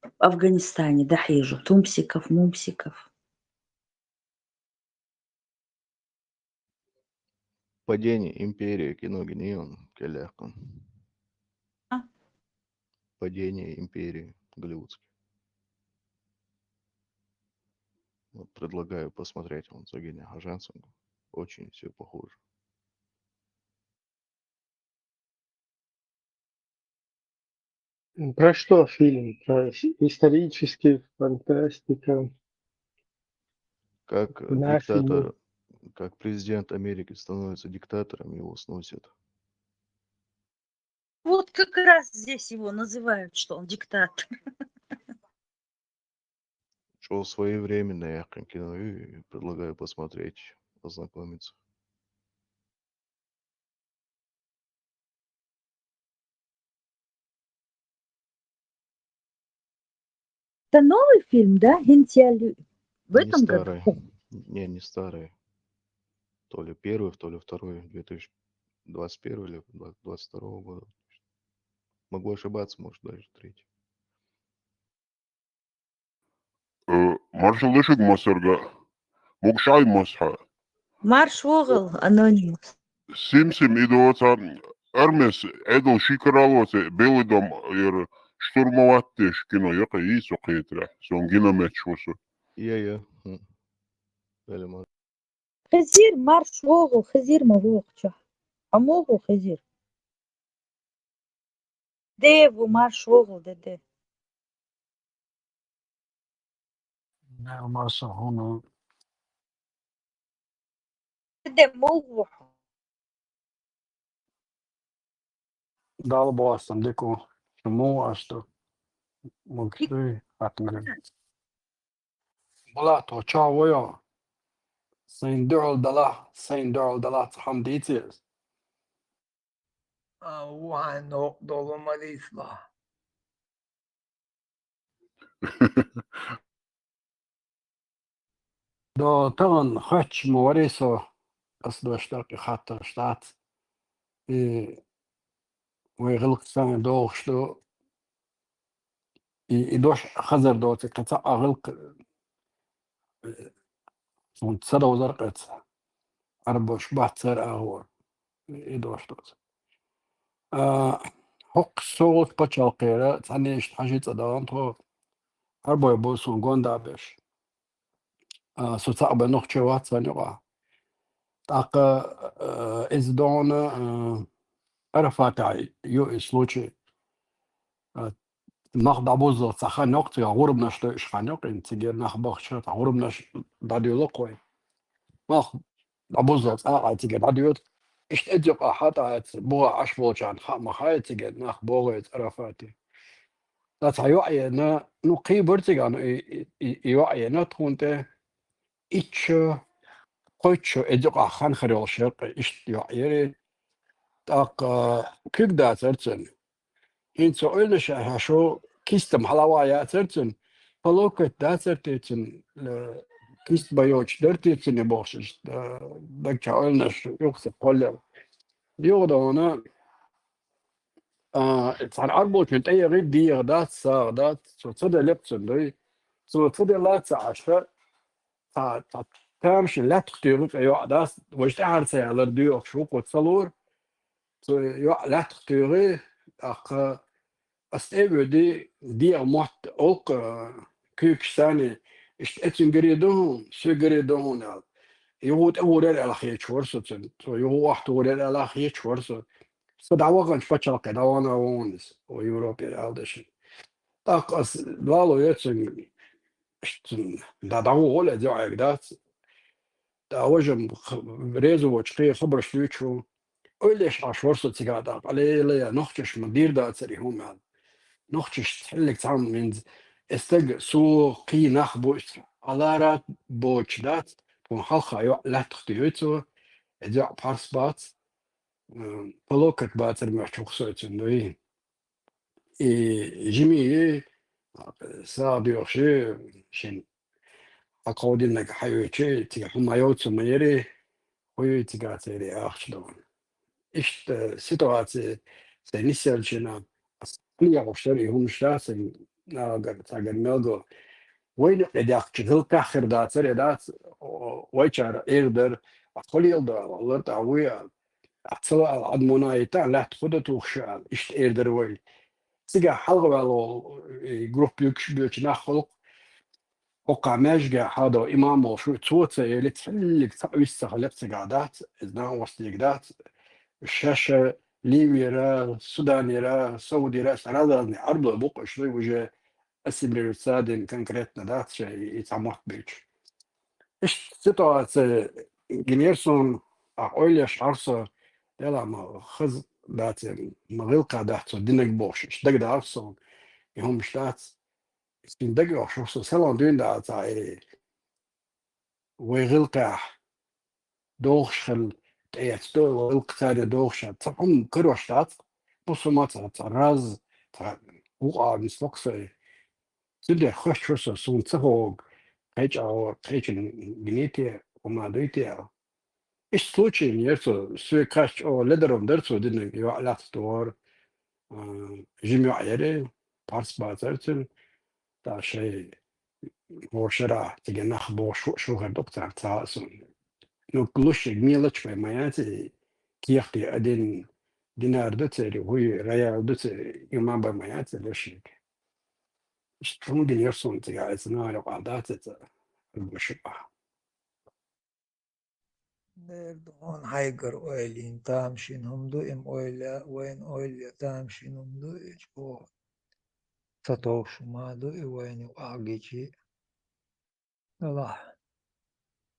в Афганистане, да, хьежа, тумсиков, мумсиков. «Падение империи» кино гина ю, кхел яьккхина. А? «Падение империи» голливудский. Вот, предлагаю посмотреть, он за гине хьажанцем. Очень всё похоже. Про что фильм? Про с-, исторический, фантастика? Как На фильм. Диктатор, как президент Америки становится диктатором, его сносят. Вот как раз здесь его называют, что он диктатор. ЧӀоагӀа своевременное яьккхина кино ю, и предлагаю посмотреть, ознакомиться. Это новый фильм, да? ХӀинца яьлла ю? В Не этом году? старый. Не, не старый. То ли первый, то ли второй, две тысячи двадцать первого или два-, двадцать второго года. Могу ошибаться, может, даже третий. Э, маршалла ду шуьга, массарга. Могушалла ду, масхьа. Марша вогӀийла, Анонимус. Сим-сим, и доца армес Ӏедал ши каралоца Белый дом яр штурмовать деш кино яьккхина ю со кхетарехь. Сон гина метташ ву со. Я-я. Хм. Далее ма- Хезир, марша вогӀийла, хезир ма вогӀу чохь. Хьо ма вогӀу хезир. Де ву, марша вогӀийла, де, де. Нел марша хьуна. Де ма вогӀу хьо. Дала боху сан дика ву. Шу муха аш ду? Мугуш дуй, хатмир. Булат, хьо чохь ву йо? Сайн дуьхьал далахь, сайн дуьхьал далахь, цхьа хьама дийций ас? А, ву хьайн новкъа долу ма дийцалахь. До тахана хоьттуш ма варий со, ас дош даккхий хаттарш дац. И вай гӀиллакх сайн догӀуш ду. И, и дош хазар доцу, кхин цхьа а гӀиллакх, э, суна ца довзар къеца. Арбош бац цара агӀор. И дош доцу. А, хӀокху совгӀат пачхьалкхера цхьаьна иштта хьажи цӀа дахана тхо. Арбой бу суна гонда беш. А, со цхьаъ бен нохчо вац сан юкъахь. ТӀаккха, а, иза догӀана, а, Арафатехь ю и случай. А, нах дӀабуззал цхьа хан йоккху, цигахь гӀурбанаш дойуш хан йоккху, и цигара нах бахча, цхьа гӀурбанаш дӀадуьйлу кхой. Нах дӀабуззал цӀакъа цига дӀадоьду. Иштта эцу юкъа хьатӀаца, бугӀа Ӏаш болчарна хаа ма хаьа цига, нах богӀу эцу Арафате. Цхьа йоӀ енна, ну, кхий бара цигахь, ну, и, и, и, и йоӀ енна тхуна тӀе. Итт шу, кхойтта шу эцу юкъа хан хир йолуш яра, иштта йоӀ яра. ТӀаккха куьг дацара цуьнан. ХӀинца ойланаш а хьаьжча, киста-м хьалаваха яцара цуьнан, по локоть дацара те цуьнан, э, кист бан йоцуш дара те цуьнан бохуш, иштта, э, дагчохь ойланаш юкъа ца кхоллера. Юха дан вана, а, цхьана Ӏарбочун тӀе яхи, дегӀа дац, сагӀа дац, цо ца делла цуьнан дуй. Цо ца делла ца Ӏаш, цхьа, цхьа тамашийна лаьттах туьйхира, йоӀ дац, важа тӀаьхьара ца ялар доьхуш ву кху ца лора. Цо йоӀ лаьттах туьйхи, тӀаккха ас тӀе а воьдий, дегӀан мотт олу-кх, а, куьйгаш санна, иштта эцуьнан гаре ду хьуна, соьгара гаре ду хьуна аьлла. Юха тӀе гӀур яра аьлла хеташ вара со цуьнан. Цо юха охьатухур яра аьлла хеташ вара со. Со дӀаваханчу пачхьалкхе дӀавахана ву хьуна иза, о Европера аьлла дашна. ТӀаккха ас лало яра цуьнга, иштта цуьнан, да, дӀагӀо гӀо ле, зоьгӀаг дац. ТӀаккха важа-м х-, реза воцуш кхин хабарш дуьйцуш ву. Ойла еш Ӏаш вара со цигахь тӀаккха, лела-я, нохчаша ма дийр дацара и хӀума аьлла. Нохчашца хьаллиг цхьамма винза, и стаг со, кхин нах бу иза, Ӏаларат боцуш дац, тхуна хьалха йоӀ лаьттах туьйхи цо, и йоӀ пхьарс бац, м, по локоть бацара моьттуш ву-кх со цуьнан дуй. И жимий, сагӀа доьхуш, шен хьакховдийнарг хьайоьцуш, цига хӀума йоцу ма яри, хӀу ю цигахь церан ахча доху. Иштта ситуаци сайн нисъеллачу хенахь, ас хьалаехуш дара и хӀуманаш, да, сайн нагагара цхьаьнгара мел го. Вайна юкъе даьккхича гӀиллакхехь хир дацара, я дац, о, вайчара эр дара, ас хӀун леладо аьлла, лар тӀехь вуй аьлла. Ахь ца ло аьлла, Ӏад муна йита, лаьтта хӀун дан тухуш ю аьлла, иштта эр дара вай. Цигахь хьалха ваьлла волу, и группа юьгуш боьлча нах гӀуллакх, хӀокху маьждигехь хьадо имам волуш ву, цо ца элира, цхьа хилларг цхьаъ вист ца хилира цигахь, дац, иза накъостиг дац. Шаьш Ливера, Суданера, Саудера, разные Ӏарбой бу-кх уьш, уже ассимилироваться дина конкретно дац шайн и, и цхьа мотт бийцуш. Иштта ситуаци гинера суна, ахь ойла еш Ӏара со, делахь ма хаза дац, ма гӀиллакхехь дац цо динарг бохуш, иштта дагадогӀура суна, и хӀуманаш дац. Шен дага йохуш ву со, селхана дуьйна дац, и вай гӀиллакхехь догӀуш хилла, тӀеэцна ду, вай гӀиллакх царна догӀуш хилла. Цхьа хӀума карош дац, бусалба цхьа, цхьа раз, цхьа вукху ала нисло-кх со. Цундела хоьттуш ву со, суна ца хӀоьгу, кхечу агӀор, кхечун гиний те, хӀума дуй те аьлла. Иштта случай яра цо, соьга кхаьчча, оха ледаром дара цо динарг, йоӀ лаьттах тухура, а, жима йоӀ яра, пхьарс бацара цуьнан, тӀаккха шайн хӀора шарахь цига нах бохуш шу хир ду-кх царна ца хаьа суна. Ну, луш ерг мелочь бен ма яц и, кехат а дина, динар ду церан, хӀуй, рояль ду церан, и ма бен ма яц и луш ерг. Иштта хӀума гинера суна цигахь, иза нагахь юкъахь дац иза, хӀун бу шуьга. Дера ду хьуна хьайгара ойла йина, тамашийна хӀума ду и, ма ойла, вайна ойла ян тамашийна хӀума ду и, чӀогӀа ца товш хӀума ду и, вайна юкъахь гича. Делахь,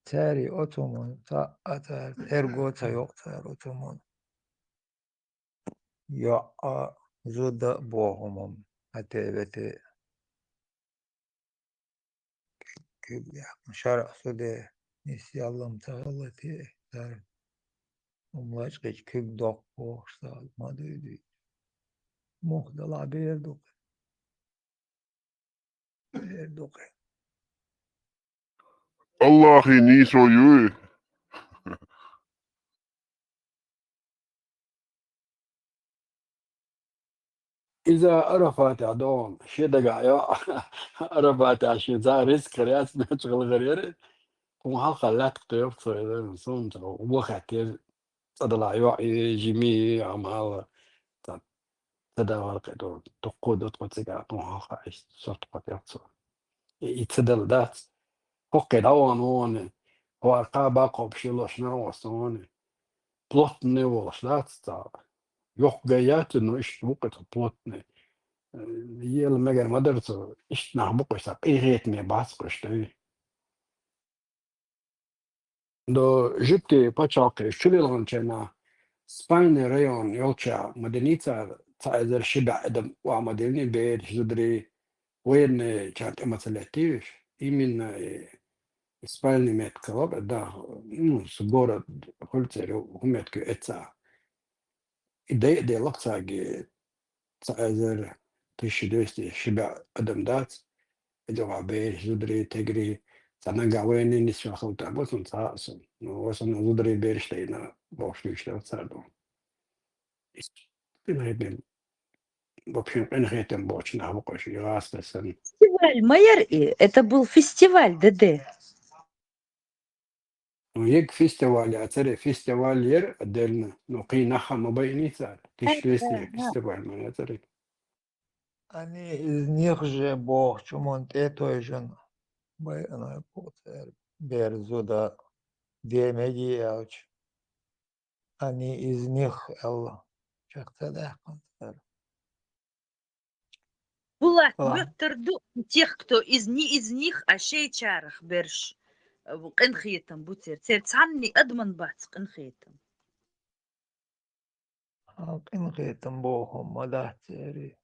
цаьрий оцу хӀуманна цхьаъ а цара терго ца йо-кх цара оцу хӀуманна. ЙоӀ а, зуда а боху хӀума, хӀетте-вете. Куьг, куьг яхна, шарӀ суде нисъяллам ца хилла те, цара хӀума лачкъийча куьг доккху бохуш, цхьа ма дуй дуьйцу. Муха делахь бер ду-кх? Бер ду-кх. Аллахьан нийсо юй. Иза Арафатехь догӀу, шен дагахь йо, Арафатехь шен цхьа ризкъ хир яц, мачхала гӀар яра. Кхунна хьалха лаьттах тоьху цо, суна цо вон хаьттира, цӀа далахь йоӀ и, жима и, амма ала, цхьа ца дахара кхин ду, дуккха ду тхо цигахь, кхунна хьалха иштта сорта кхо тӀехь цо. И, и ца дала дац. ХӀокхе дӀавахана вон, хӀора кхаба кхобуш йолуш нагӀост вон. Плотный волуш дац цхьа. Йоккха гай яц, но иштта ву-кх иза плотный. Ела мегар ма дара цо, иштта нах бу-кх уьш, цхьа къинхетаме бац-кх уьш, дуй. До жуьгти пачхьалкхе чулилгӀанчарна спальный район йолча ма динний цар, цхьа эзар ши бӀе адам охьа ма динний, бераш, зударий, военныйчарна тӀе ма ца леттий уьш. Именно и спальный метка лаб, да, ну, с город хуьлу церан, хӀун метка ю эцца. И дайа делахь цаьрга цхьа эзар, тысяча двести, ши бӀе адам дац. И дуьхьа бераш, зударий, тегрий, цхьа нагахь военный нисвелла хила тарло цунна, цхьа а сов. Ну, в основном зударий, бераш тайна бохуш дуьйцуш дара цара дуьхьа. Иштта къинхетам, вообще къинхетам боцу нах бу-кх уьш, и гӀазкхи санна. Фестиваль ма яра и, это был фестиваль, ДД. Ну, ег фестиваль яцара, фестиваль яра делла, ну, кхин нах а ма байиний цара, тысяча двести фестиваль ма яцара. Они из них же бохучу ман тӀе тойжина байина кху церан бер, зуда, де мегий аьлча. Они из них аьлла, чекх ца даьккхина цара. Булат, Ала. Моьттур ду тех, кто из, не из них, а шайчарах берш, э, къинхетам бу церан. Церан цхьанне адаман бац къинхетам. А, къинхетам боху ма дац церан.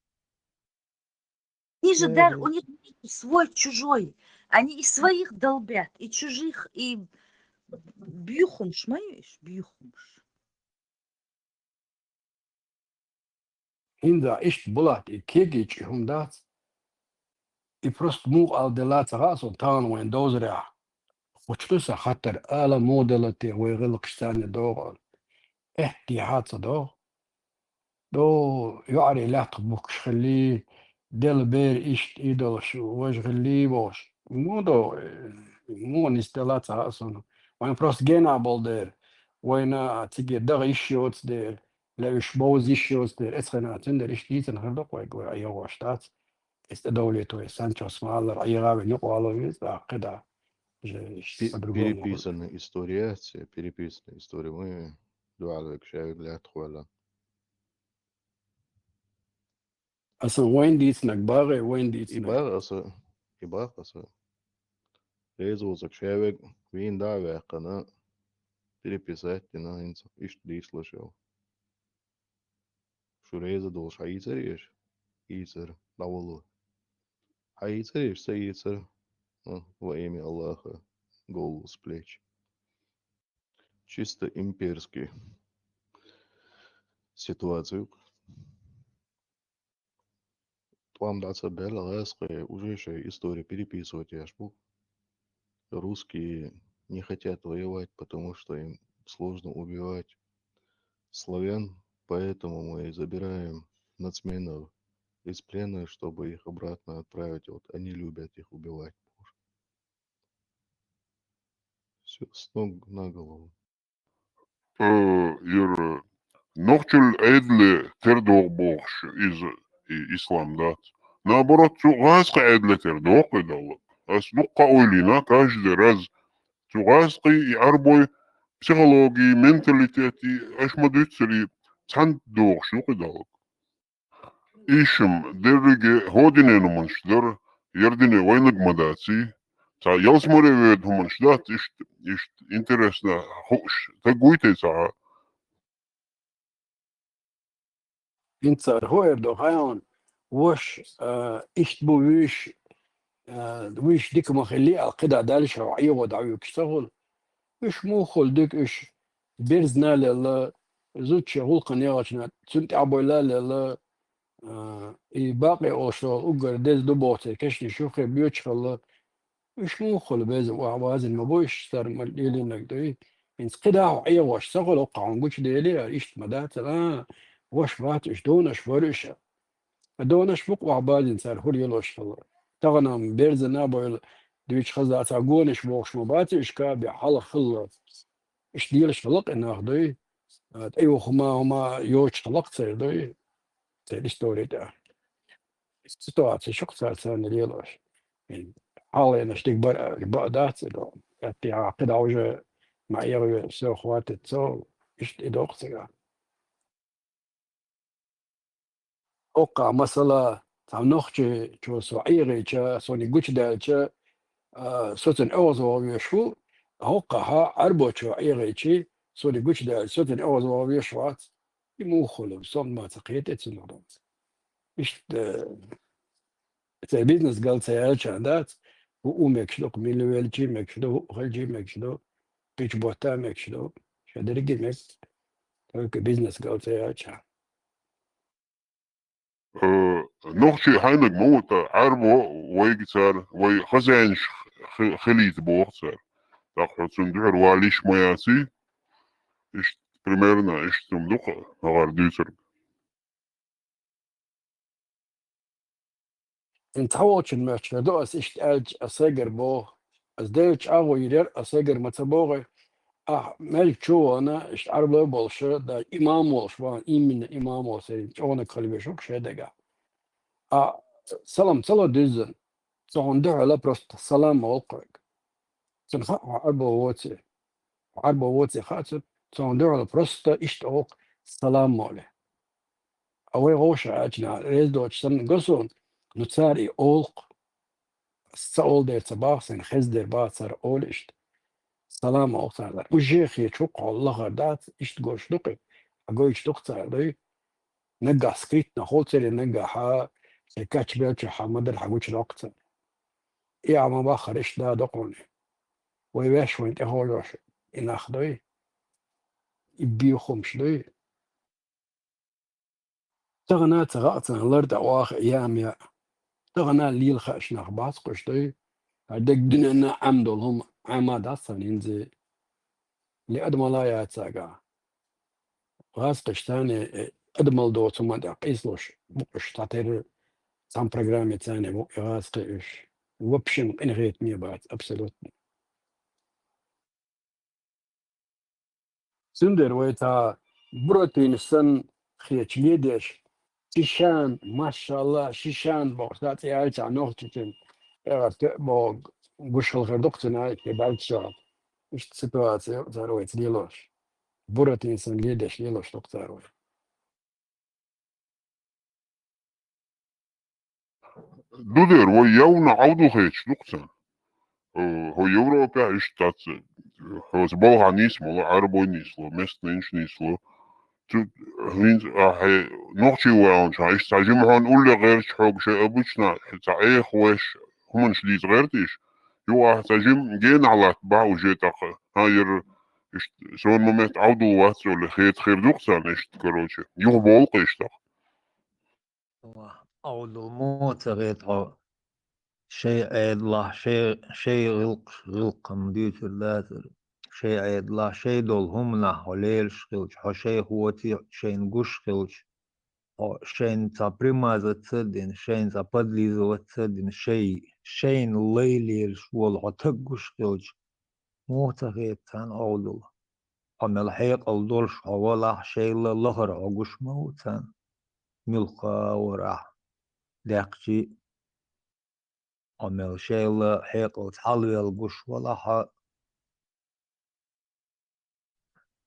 Они же даже, у них нету свой-чужой. Они и своих долбят, и чужих, и бухамаш, ма ю уьш, бухамаш. ХӀинца иштта, Булат, и кегийча хӀума дац. И просто муха ала делла ца хаьа суна, тахана вайн довзарехь. Кхучу ду сан хаттар, ала муха делла те, вай гӀиллакхаш царна догӀу аьлла. Эхь, дехьа а ца догӀу. До йоӀарий лаьттах бухкуш хиллий, делла бер иштта и долуш, важа хиллий бохуш. Муха до, э, муха нисделла ца хаьа суна. Вайн просто генахь болу дера, вайна цига даха йиш йоцу дера, я уьш бовза йиш йоцу дера, эцхьана цуьнан дера иштта дийцина хир ду-кх вайга, вай Ӏехош дац. Иза тӀедовлийта вай, санчохь смалар Ӏехавина юкъа вало веза, тӀаккха кхидӀа. Же, Пе-, по-другому. Переписанная история, ци-, переписанная история. Мы дуьхьал вайга шаьвиг лаьттах ваьлла. Аса вайн дийцинарг багӀе, вайн И дийцинарг. БагӀа аса, и бакъ аса. Реза вузаг шаьвиг вийна дӀа а ваьккхина, переписать дина, хӀинца иштта дийцалаш йолу. Шу реза долуш хьаийцарий аша? Ийцара, дӀавало. Хьаийцарий аша? Ца ийцара. Ну, во имя Аллаха, голову с плеч. Чисто имперский ситуацию. ТӀом дӀа ца баьлла, гӀазкхи уже шайн история переписывать еш бу. Русские не хотят воевать, потому что им сложно убивать славян, поэтому мы забираем нацменов из плена, чтобы их обратно отправить. Вот они любят их убивать. Всё с ног на голову. Э, яра нохчалла Ӏедале тера догӀу бохуш иза, и ислам дац. Наоборот, цу гӀазкхи Ӏедале тера догӀу кхидӀа. Ас дуккха а ойла йина, каждый раз цу гӀазкхи и Ӏарбой психологии, менталитети, аша ма дуьйццаре, цхьаьна догӀуш ю кхидӀа. Ишим дерриге хӀодинен хӀуманаш дара, ярдине вайнаг ма даций. Цхьа ялсмаре веда хӀуманаш дац, иштта, иштта интересно хууш стаг вуй те цхьа? ХӀинца цара хӀун эр ду хаьий хьуна, ваша, а, иштта бу вуьйш, а, вуьйш дика ма хиллий аьлла, кхидӀа даьлча хьо Ӏехо дӀавуьгуш ца хуьлу. Уьш муха хуьлу дика, уьш берзана а лелла, зудчун гӀуллакхана яхачунна цуьнан тӀаьхьа бойла а лелла, а, и бакъе олуш долу уггар деза ду боху церан кешнаш юххе боьчу хилла. Уьш муха хуьлу беза, охьа вазина ма бу уьш, цара ма лелийнарг дуй. ХӀинца кхидӀа хьо Ӏехош ца хуьлу, хӀокхахь хьуна гучудели, а, иштта ма дацара, а, ваша бац уьш, донаш бара уьш. Донаш бу-кх охьа базина цара хӀур йолуш хилла. Тахана-м берзана а бойла дуьйцуш хаза, цхьа гонаш бохуш ма бац уьш, кабехь хьалха хилла. Иштта лелаш хилла-кх и нах дуй. А, тӀеюху хӀума, хӀума йоцуш хилла-кх церан дуй. Церан истори тӀехь. Ситуаци шу-кх цара царна лелош. Хьалхенаш дика бара, баа дац и до. Аьттехьа кхидӀа уже ма Ӏехаве, всё, хватит, цо, иштта и доккху цигахь. ХӀокхахь масала, цхьа нохчичо со Ӏехийча, сони гучудаьлча, а, со цунна оьгӀазвахавеш ву, ХӀокхахьа Ӏарбочо Ӏехийчи, сони гучадаьлча, со тӀен оаз вагӀа веш вац, и муха хулу, со ма ца кхета цунах. Иштта, церан бизнес гал ца яьлча дац, хӀуъу мегаш ду, мила велчи мегаш ду, хӀуъу хилчи мегаш ду, кхечу ботта мегаш ду, ша дерриге мег, только бизнес гал ца яьлча. Э, нохчий хьайнаг ма ву тӀа, Ӏарбо вайга цара, вай хозяинаш хи-, хилийта боху цара. ТӀаккха хьо цунна дуьхьал валийш ма яций, иштта примерно, иштта хӀума ду-кх хӀара дуьйцург. Цхьаволчун моьттуш хир ду ас иштта аьлча, ас сайгара боху. Ас Делан чӀагӀо йийр яра, ас сайгара ма ца боху. Ахь мел чу вахана, иштта Ӏарбой болуш, да, имам волуш вахана, именно имам волуш, сайна чӀогӀаниг хила веш ву-кх шен дагахь. А салам ца ло дуьззина, цо хьуна дуьхьал просто салам ма олу-кх хьоьга. Цунна хаьа, хьо Ӏарбо воций. Хьо Ӏарбо воций хаьа цунна, цо хьуна дуьхьал просто иштта олу-кх, салам ма олий. А вай гӀовша аьлча, нах реза доцуш санна го суна, ну, цара и олу-кх. Ас ца олу дера ца боху, сайна хезна дера боху цара олу иштта. Салам ма олу цара. Уже хеташ ву-кх хьо лахара дац, иштта гуш ду-кх и, а гойтуш ду-кх цара, дуй. Наггахь скрытно хьо церан наггахьа, шайн кечбелчахьа ма-дарра хьан гучудоккху цара. И а ма баххара иштта да доккхуна. Вай ваьш вайна тӀехьожош и нах дуй, и бехамаш дуй. Тахана ца хаьа царна лар тӀе оха яа ма яа. Тахана лела хууш нах бац-кх уьш дуй. ХӀара дерг дуьненна Ӏама долу хӀума Ӏама дац царна хӀинца. Ле адамала яц цаьрга. ГӀазкхаша царна, э, адамал доцу хӀуманна тӀехь къийсалуш бу-кх уьш, цхьатерра цхьана программе царна бу и гӀазкхий уьш. В общем, къинхетаме бац, абсолютно. Цундела вай цхьа Буратино санна хеташ ледеш, Шишан, машалла, Шишан бохуш цхьа цӀе яьлча нохчочун, тӀехь тоьа боху гуш хила хир ду-кх цуьнан, и баьлча чохь. Иштта ситуаци ю цара вайца лелош. Буратино санна ледеш лелош ду-кх цара вай. Ду дера, вай явна Ӏовдал хеташ ду-кх царна. Э, хӀо Европехь иштта дац, хьоьца балхахь нийса ма ло, Ӏарбой нийса ло, местнайш нийса ло. Цу, хӀинца ахь хье нохчий ваьлча, иштта цхьа жимма хьуна улле гӀерташ хьоьга шайн обычно цхьа Ӏеха веш хӀуманаш дийца гӀерташ. Юха ахь цхьа жимма генахь латта бахьа уже тӀаккха. ХӀан, яра, иштта, сон ма метта Ӏовдал вац олий, хета хир ду-кх царна иштта, короче. Юха болу-кх иштта. Ӏовдал муха ца хета хьо? Шайн Ӏедалахь, шайн, шайн гӀиллакх-, гӀиллакх-м дуьйцур дацара. Шайн Ӏедалахь, шайн долу хӀуманахь хьо лелаш хилча, хьо шайх воций, шайна гуш хилча, хьо шайна цхьа примазаться а дина, шайна цхьа подлизываться а дина, шай-, шайна лай лелаш волу хьо таг гуш хилча, муха ца хета царна Ӏовдал? Хьо мел хьекъал долуш хьо валахь, шайла лахара хьо гуш ма ву царна. Муьлхха а вара ахь даьккхича а, хьо мел шайла хьекъалца хьалавелла гуш валахь а,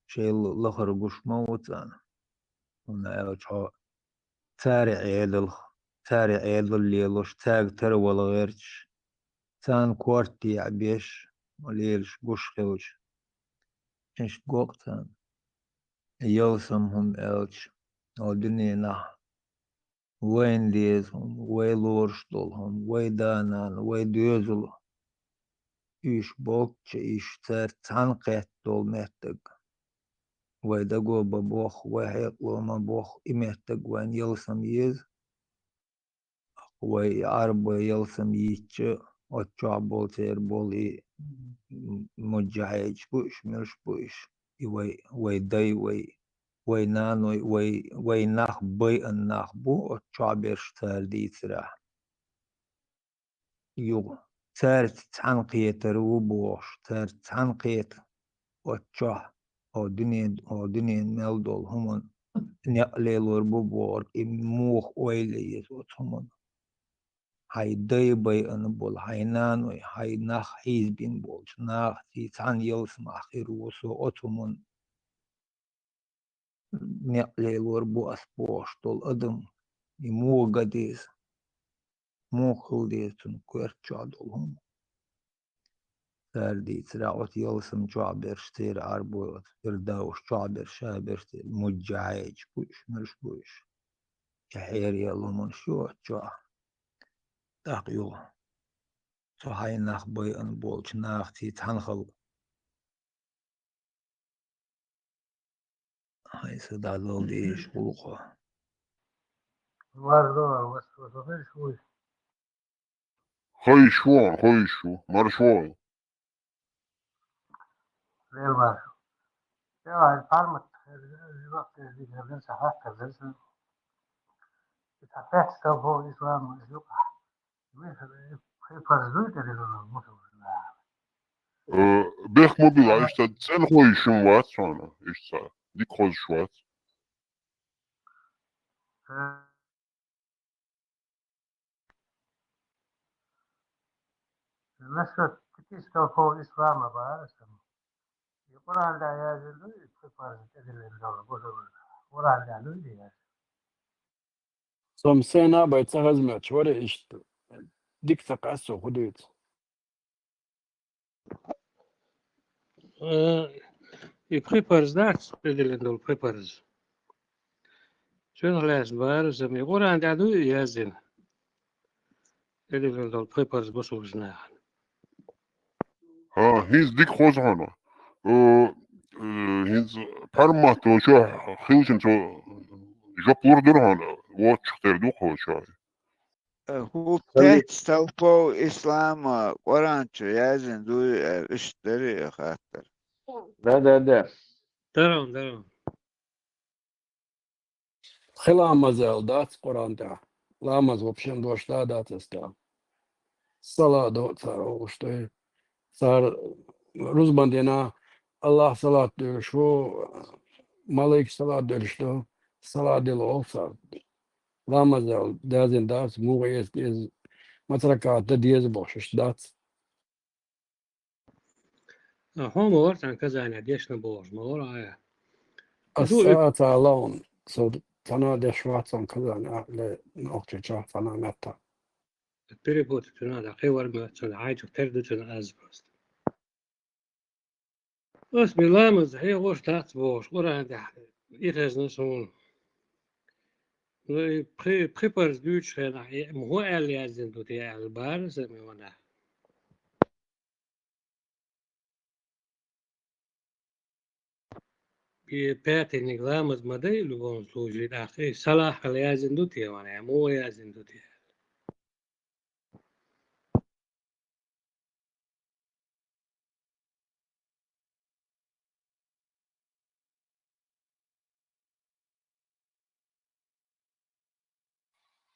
шайла лахара гуш ма ву царна. ХӀунда аьлча хьо цари Ӏедалх-, цари Ӏедал лелош, цаьрга тара вала гӀерташ, царна корта дехьа беш, ма лелаш гуш хилча, иштта го-кх царна. Ялсам хӀума аьлча, хӀо дуьненахь вайна деза хӀума, вай лоруш долу хӀума, вай да-нана, вай доьзал, уьш болчча, уьш цаьрца цхьаьна кхетта долу меттиг. Вай даго бан бохху, вай хьекъало ма бохху, и меттиг вайна ялсам еза. Вай и Ӏарбой ялсам йийцча, оцу чохь болу церан болу и м-, муджахьедаш бу уьш, муьлш бу уьш, и вай, вай дай, вай, вай наной, вай, вай нах байъина нах бу, оцу чохь берш цара дийцарехь. Юха цаьрца цхьаьна кхетар ву бохуш, цаьрца цхьаьна кхета оцу чохь, хӀо дуьнен, хӀо дуьнен мел долу хӀуманна некъ лелор бу бохург, и муха ойла еза оцу хӀуманна? Хьайн дай байъина болу, хьайн наной, хьайн нах хьийзабина болчу нахаций цхьаьна ялсамахь хир ву со оцу хӀуманна. Некъ лелор бу ас бохуш долу адам, и муха ган деза? Муха хила деза цунна коьрта чохь долу хӀума? Цара дийцар, оцу ялсам чохь берш, церан Ӏарбой оцу Фирдавс чохь берш, ша берш, церан муьжжахьаьжча бу уьш, муьрш бу уьш. Я хьеран ялсаманаш ю оцу чохь. ТӀаккха юха цу хьайн нах байина болчу нахаций цхьаьна хала. Хьайн са дӀадала дезаш гӀуллакхо. Маршо, вас, вас, вас, вас, вас. Хой шу, хой шу, маршо. Лел маршо. Я, ай, пармат, вакт, вакт, вакт, вакт. Итак, пять столпов ислама, Э, бехк ма билла, иштта цӀена хой шуна вац хьуна, иштта дика хозуш вац. Э, насчет пяти столпов ислама бара сан. И Къуръан тӀехь яздина ду, и пхи парз тӀедиллина долу бусалба. Къуръан тӀехь ду и яздина. Со-м сенна а бай ца хазмачу вара иштта. Дика ца къаьссо хӀун дуьйцу? Э, и пхи парз дац, тӀедиллина долу пхи парз. Цуьнах лаьцна бара сан, и Къуръан тӀехь ду и яздина. ТӀедиллина долу пхи парз бусалба нахана. ХӀа, хӀинца дика хоза хьуна. Э, э, хӀинца пармат волчохь хилча цо жоп лур дара хьуна, воцчух тера ду кхочохь. Э, хӀу пять столпов ислама Къуръан чу яздина дуй, э, иштта дарий хаттар? Да, да, да. Даран, даран. Пхи ламаз аьлла дац Къуръан тӀехь. Ламаз вообще дош да дац аса тӀехь. Сала до цара олуш ду. Цара рузбан дина Аллах салат дуьлуш ву, малайк салат дуьлуш ду, салат дила олу цара. Ламаз аьлла даздина дац, муха эца деза, мацаракат дан деза бохуш иштта дац. А, хьо ма вара цхьана Казанехь дешна бохуш, ма вара хьо? Аса ца лаун, со цхьана деш вац сан Казанехь, ле, Нохчийчохь цхьана метта. Перепутать ца надо, кхин вара ма цунна хьайчух тера ду цунна аз просто. Ас би ламаз хьехош дац бохуш, Къуръан тӀехь и хезна суна. Ну, и пхи, пхи парз дуьйцуш хенахь, и хӀун аьлла яздина ду те аьлла бара сан муьйгӀанахь. И пятый ламаз ма дай, любом случае, тӀаккха и салахь аьлла яздина ду те ван, я муха яздина ду те аьлла.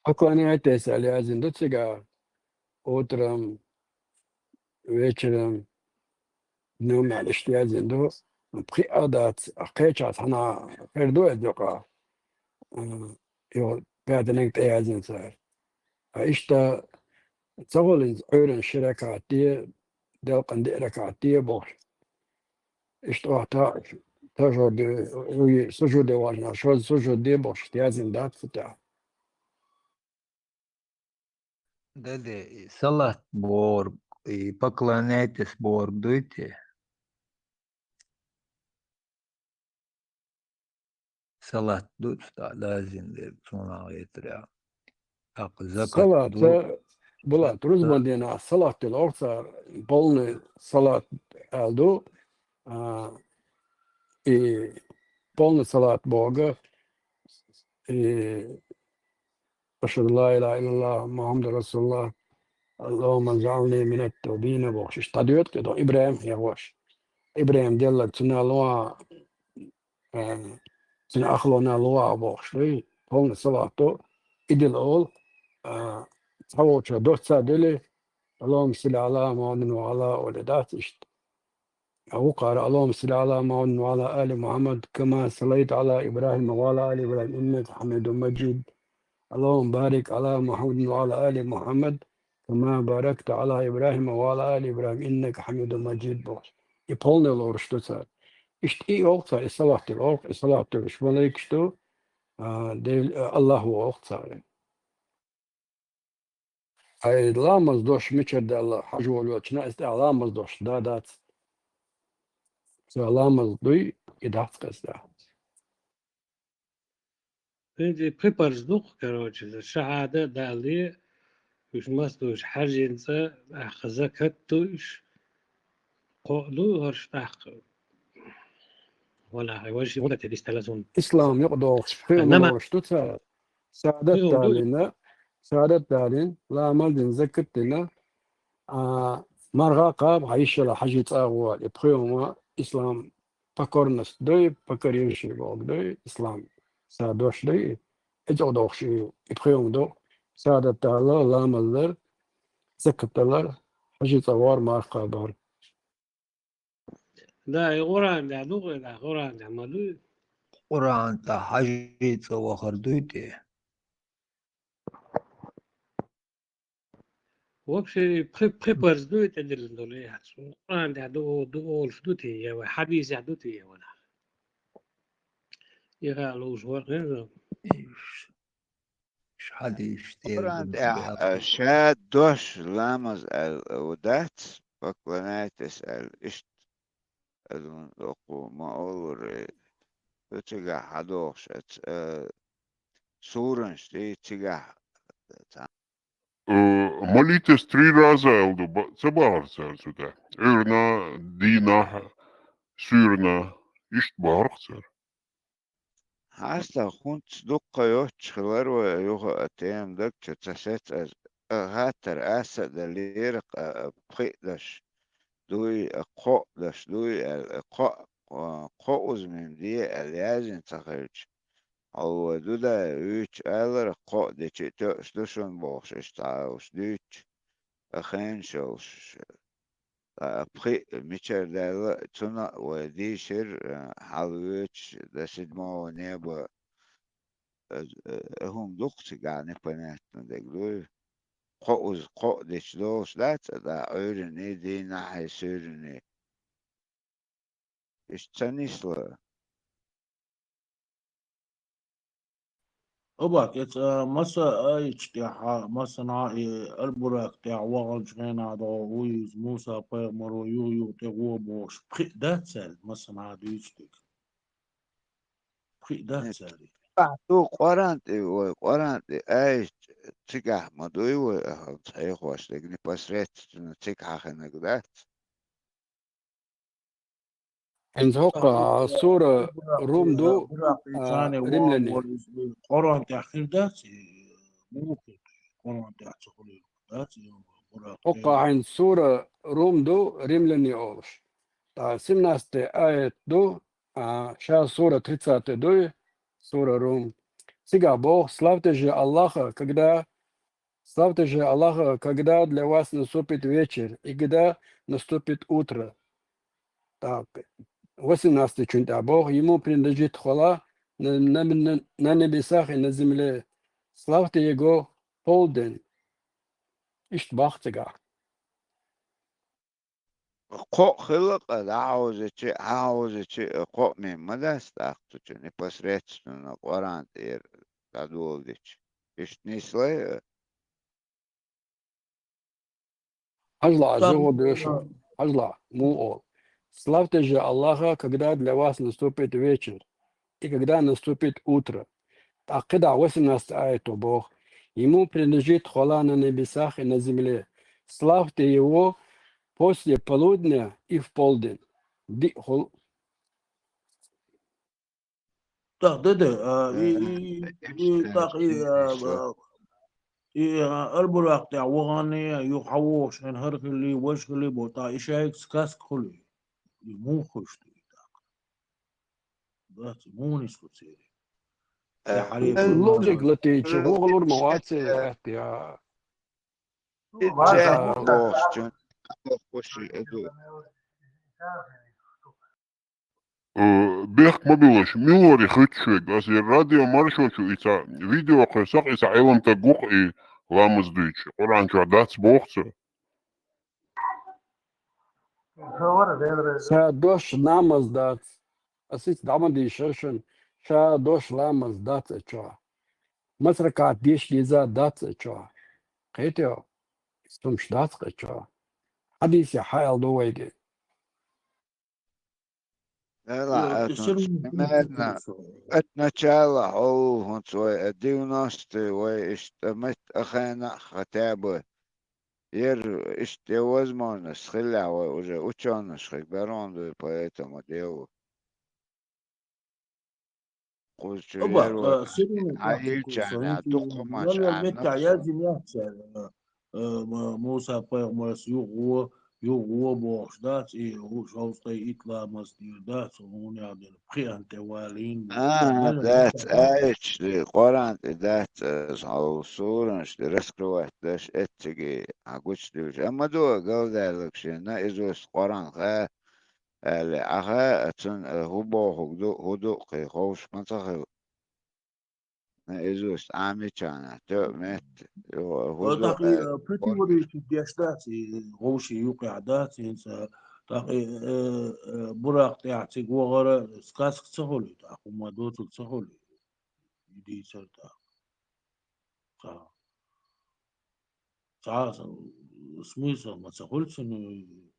Поклоняйтесь аьлла яздина ду цигахь, утром, вечером, днём аьлла иштта яздина ду. Пхиъ а дац, кхечахь цхьана хир ду иза юкъа. М, йо, пятый тӀе яздина цара. Ткъа иштта ца хуьлу иза Ӏуьйранна ши ракаӀат де, делкъана диъ ракаӀат де бохуш. Иштта охьа та-, тажорди, уй, сужуде вожна, шозза сужуд де бохуш, яздина дац цу тӀехь. Да-да, и салат бохург, и поклоняйтесь бохург дуй те? Салат ду цу тӀехь даздина дерг, суна хетарехь. ТӀаккха закат ду. Салат, Булат, рузбан дийнахь салат дила олу цара, полный салат аьлла ду. А, и полный салат бохург, и أشهد أن لا إله إلا الله محمد رسول الله اللهم اجعلني من التوابين бохуш. Иштта дӀадоьду кхидӀа ИбрахӀим хьехош. ИбрахӀим делларг цунна луа, э, цуьнан ахлона луа бохуш. Вай полный салат ду, и дила олу, э, цхьаволчо доцца дели, اللهم صل على محمد وعلى آل дац иштта. ВукхӀара اللهم صل على محمد وعلى آل محمد كما صليت على إبراهيم وعلى آل إبراهيم إنك حميد مجيد. اللهم بارك على محمد وعلى آل محمد كما باركت على إبراهيم وعلى آل إبراهيم إنك حميد مجيد бохуш. И полный лоруш ду цара. Иштта и олу цара, и салат дила олу, и салат дилуш малайкаш ду, а, Дел-, а, Аллах ву олу цара. Ай ламаз дош мичара даьлла хьажа волавелча, из тӀехьа ламаз дош да, дац. Цо ламаз дуй, и дац къаьста. Кхин а пхи парз ду-кх, короче, шахьада а дале, уж мас ду, уж хьажин цӀа, тӀаккха закат ду уж, кхоъ ду хӀорш тӀаккха. Валлахьи, вай ши муьтӀахь дисталла сона. Ислам юкъадохуш пхи Нама- уманаш ду цара. Шахьадат далийна, шахьадат далийна, ламаз дина, закат дина, а, марха кхаба, хьа йишала хьажи цӀа гӀо, и пхи ума ислам покорность дуй, покоривший бохург дуй, ислам са дош дуй, и цӀа дохуш и, и пхи ума ду, шахьадат дала, ламаз дар, закат далар, хьажи цӀа гӀор, марха кхабар. Да, и Къуръан тӀехь ду, и да, Къуръан тӀехь ма дуй. Къуръан тӀехь хьажи цӀа вахар дуй те. Вообще, пхи, пхи парз дуй тӀедиллина долу, яц. Къуръан тӀехь ду, ду олуш ду те, я вай хьадисехь ду те, я вай нах. И хаа лууш вара хӀинца. Иш, иш хьадис тӀера Къуръан тӀехь, а, ша дош ламаз аьлла, а, дац, поклоняйтесь аьлла, иштта, а, ду, доккху ма олура, ду цигахь хьадохуш, а, ц-, а, суранаш ди цигахь, ца- Э, молитесь три раза аьлла ду, ба-, ца бахара цара цу тӀехь? Ӏуьйранна, дийнахь, суьйранна, иштта бахара-кх цара. ХьастагӀа хӀунца дуккха йоццуш хилар вай юха а тема даг чу ца сецна аса, а, хаттар аса а даллера, а, пхиъ даш дуй, а, кхоъ даш дуй аьлла, а, кхоъ, а, кхоъ узамин де аьлла яздина ца хилча, хьо вай ду дай вуьйцу алара, кхоъ дечи тоьуш ду шуна бохуш, иштта уьш дуьйцуш, а, хенаш йолуш. Ткъа пхиъ мичара даьлла, цунна а вай дийшира, а, хьалавоьдуш до седьмого неба, а, а, хӀума ду-кх цигахь непонятно дерг дуй. Кхоъ уз-, кхоъ дечу долуш дац, а, да, Ӏуьйранний, дийнахьий, суьйранний. Иштта ца нисло. Оба, кӀеца, маса аяташ тӀехьа, масана, и Аль-Бурак тӀехьа ваханчу хенахь догӀу ву иза Муса пайхамаро юха-юха тӀе гӀо бохуш, пхиъ дац цаьрга, масана дуьйцу дерг. Пхиъ дац цаьрга. Ахь ду Къуръан тӀе вай, Къуръан тӀе аяташ цигахь ма дуй вай, ахьа хьехош дерг непосредственно цига хьахинарг дац. ХӀинца хӀокху, а, сура Рум ду, а, римляне. Къуръан тӀехь хир дац, и муха хир ду? Къуръан тӀехь ца хуьлу дац, и Бурак. ХӀокху хӀинца сура Рум ду, римляне олуш. ТӀаккха семнадцатый аят ду, а, ша сура тридцатый дуй, сура Рум. Цигахь боху: «Славьте же Аллаха, когда Славьте же Аллаха, когда для вас наступит вечер, и когда наступит утро». Так, восемнадцатый чунтӀа боху: «Ему принадлежит хвала на, на, на, на небесах и на земле. Славьте Его в полдень». Иштта боху цигахь. Кхоъ хилла-кх, дӀахьовзичи, хьахьовзичи, кхоъ мин ма дац тӀаккха цу чу непосредственно Къуръан тӀера дӀадоладичи. Иштта нислай а? Хьажал, жигӀо доьшу, хьажал, муха олу: «Славьте же Аллаха, когда для вас наступит вечер, и когда наступит утро». ТӀаккха кхидӀа восемнадцатый аято боху: «Ему принадлежит хвала на небесах и на земле. Славьте Его после полудня и в полдень». Диъ хул. Так, да, да, а, и, и, и, так, и, а, а, и, а, Аль-Бурак тӀехь вахана, юха хьан вогӀуш хӀара хилли, важа хилли бо, так, и шайга сказка хуьлу. И муха хуьлуш ду, и так? Дац, муха нисло церан? Э, э, логик латийча, вогӀалур ма вац, э, я. И чехь бохучун, бохуш и ду. Э, бехк ма билаш, милори хуьтту шуьга, аса я радио маршо чу и ца видео кхоьссакъ, и ца Ӏеламтаг ву-кх и ламаз дуьйцуш, Къуръан чохь дац боху цо. Ша дош ламаз дац. Аса ица дӀа ма дийшира шуна, ша дош ламаз дац а чохь. Маса ракаӀат деша деза дац а чохь. Кхетий хьо? Сумаш дац кхачо. Хьадийса хьаал ду вайга. Эла, э, это, сирун примерно, это начало, о, хунц вай, э, девяностые вай, иштта мет ахайна хотя бы. Ер иштта возможность хилла вай уже учёныш хиг барон ду по этому делу. Кхузчу Оба, ер вай, э, сирун хьаийча, хьаийча, дукха ман ман чӀагӀна меттехь яздина яц цара, э, э, М-, Муса пайхамарс юха гӀо, юха гӀо бохуш дац, и хӀу шовзткъе итт ламаз дийр дац, хӀунда аьлла дина пхиъан тӀе валийна бохуш. А, дац, аьлча, Къуръан тӀе дац, э, хьо суранаш тӀе раскрывать даш эцциге, хьан гучудуьйш. Амма ду галдаьллаг шена, иза вуст Къуръан ха, аьлла, ахьа, цун, э, хӀу бохург ду, хӀу ду, кхин ховш ма ца хилла. Изуст Ӏамичана, тӀе метта, хӀу ду, тӀаккха, э, э, противоречить деш дац, и вовшийн юкъехь дац, хӀинца, тӀаккха, э, э, Буракъ тӀехь цига вахара сказка ца хуьлу, тӀаккха хӀумма доцург ца хуьлу. И дийцар тӀаккха. Цхьа, цхьа смысл ма ца хуьлу цуьнан.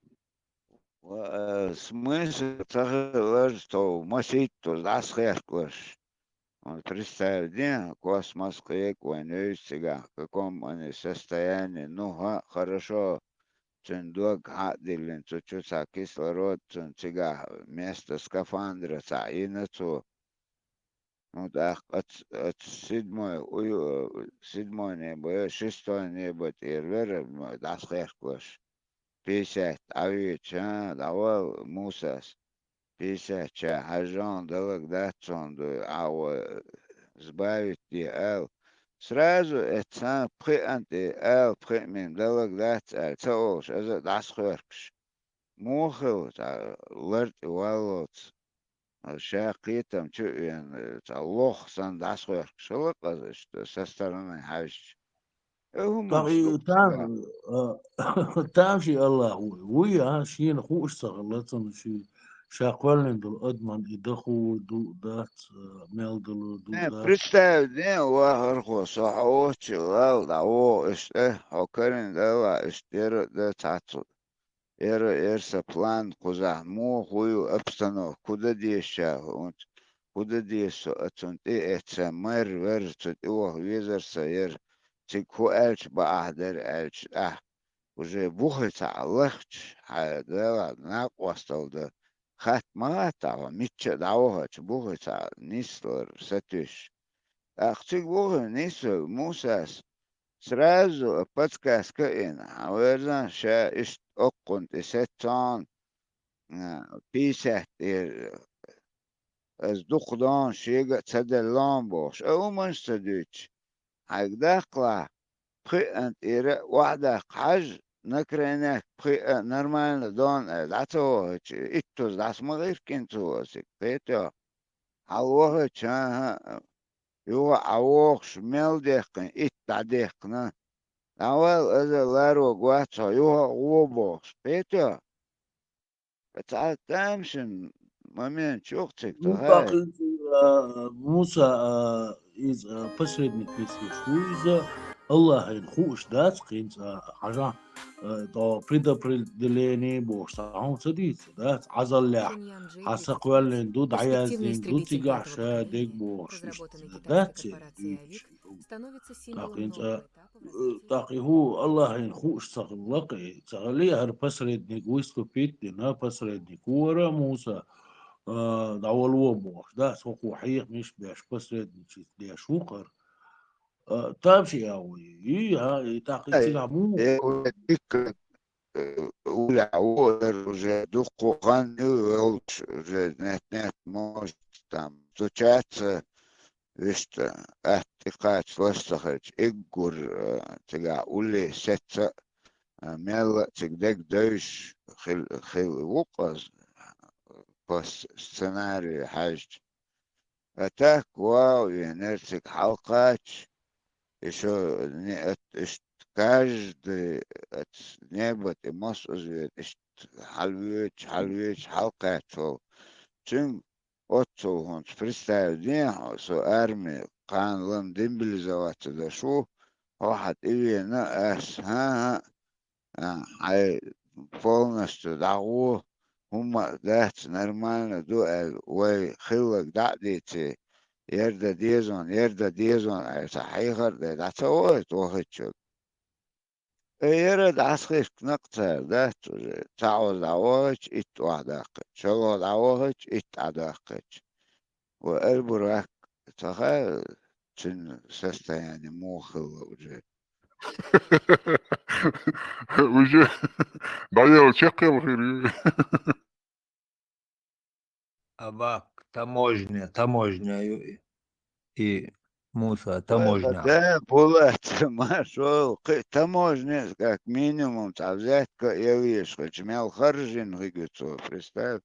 Ва, э, смысл ца хилар, со масийтта дӀасахеркалаш. Он представь, де, космос кхека вайн вуьйцу цигахь, в каком они состоянии, ну, хӀа, хорошо, цуьнан дог хьа а диллина, цу чу цхьа кислород, цунна цигахь вместо скафандра цхьа йина цо. Ну, тӀаккха оцу, оцу седьмой, уй, э, седьмой небо, шестой небо тӀера вара, м, дӀасахеркалаш. Пятьдесят Ӏавеча, а, дӀавала Мусас. Пятьдесят ча хьажжон далаг дац цунна дуй, Ӏа вай, э, сбавить де аьлла. Сразу эцна пхиъан тӀе аьлла, пхиъмин далаг дац аьлла, ца олуш, аза а дӀасахоьркуш. Муха хилла цхьа лар тӀе валлалц? Ша кхетам чу а веана, цхьа лох санна дӀасахоьркуш хилла-кх аза иштта, со стороны хьаьжча. Э, хӀуманаш ду-кх там, цигахь. А, тамашийна Аллах вуй. Вуй, а, шена хууш ца хилла, цунна ши-, ша кхоьллина долу адаман и дахур ду, дац, а, мел далур ду, э, дац. Представь, ден, вахархо, со хьо воцчу лал дӀавогӀу иштта, э, хьо карина далахь, иштта яра а дан цхьацца. Эра, эра сан план кхузахь, муха вуй обстановка, хӀун дан деза ша хӀунца, хӀун дан деза со оцунна тӀе а эцна, мар вара, цу тӀе ваха везара сан яра, цига хӀун аьлча бакъахь дара аьлча, ахь уже бухе цхьаъ лахча, хьан Дала накъосталла дан, хатта ма хатта хьо, мичча а дӀавахача, бухе цхьаъ нислар сатуьйсуш. ТӀаккха цига вухе нисвелла Мусас сразу подсказка а йина, хьан верзан ша иштта оккхунна тӀе сеццон, а, пийсаьт тӀера, аса дукха дон шега а ца деллон бохуш, а хӀуманаш ца дуьйцуш, хьайга даккхалахь, пхиъан тӀера а охьадаккха хьажа, накренек пхиъа нормально дон аьлла, дӀа ца вахача, иттуза дӀаса ма гӀиркина цо асиг, кхетоьху. Хьалавахача, а, а, юха а Ӏа вогӀуш мел дехкина, итт дӀадехкина. ДӀавала, аза ларван гӀоттаца хьо, юха а гӀо бохуш, кхетоьху. Цхьа тамашийна момент чу-кх цига тхо, хӀай. Ну, тӀаккха, а, Муса, а, иза, а, посредник висвеш ву иза, Аллахьина хууш дац-кх хӀинца, а, хьажахь, а, тӀо предопределение бохуш, цхьа хӀума ца дийца, дац, Ӏазаллехь, хьан са кхоьллина ду, дӀаяздина ду цигахь ша дерг бохуш, иштта дац церан дуьйцуш. ТӀаккха хӀинца, э, тӀаккха и хӀу Аллахьина хууш ца хилла-кх и, ца хилла хӀара посредник выступить дина, посредник вара Муса, а, дӀавала вон бохуш, да, со кху хьехамаш беш, посредничество деш ву-кх хӀара. А, тамашийна ву и, а, и тӀаккха и цигахь муха? Э, уже дуккха хан ю йолчу, уже нет-нет, может, там, стучаться, вуьшта атта тӀекхача лаш ца хилча, иггур, э, цигахь улле сеца а, мелла а цига дег девзаш хил-, хилла ву-кх аса, по с-, сценарию хьаьжча. А так, вау, венера цига хьалакхача, и шо не-, ат-, иштта каждый, ат-, небо тӀе мос уза вен, иштта хьалавоьдуш, хьалавоьдуш, хьалакхаьчча волу. Цуьнга оццул хӀунца представь дехьа, со арми кхана лан демобилизоваться деш ву, хьо хьан тӀевена ас, хӀан-хӀа, а, хьай полностью дӀагӀо, хӀумма а дац, нормально ду аьлла, вай хилларг дӀа а дийци, ер дан деза хьона, ер дан деза хьона аьлла, цхьа хьехар дай дӀа ца воуьйту вахачуьнга. Э, яра дӀасахишка накъ цара дац уже. Цхьа Ӏоз дӀавахача, итт охьадаккхача, шолгӀа дӀавахача, итт Ӏодаккхача. Ва Эльбурак ца хаьа, цуьнан состояние муха хилла уже. Уже дӀаелла чекхъелла хир ю. Абак, таможня, таможня ю и, и Муса, таможня. Да, Булат, маршо, кхы таможня, как минимум, цхьа взятка а елла езаш хилча, мел харжина хир ю цо, представь.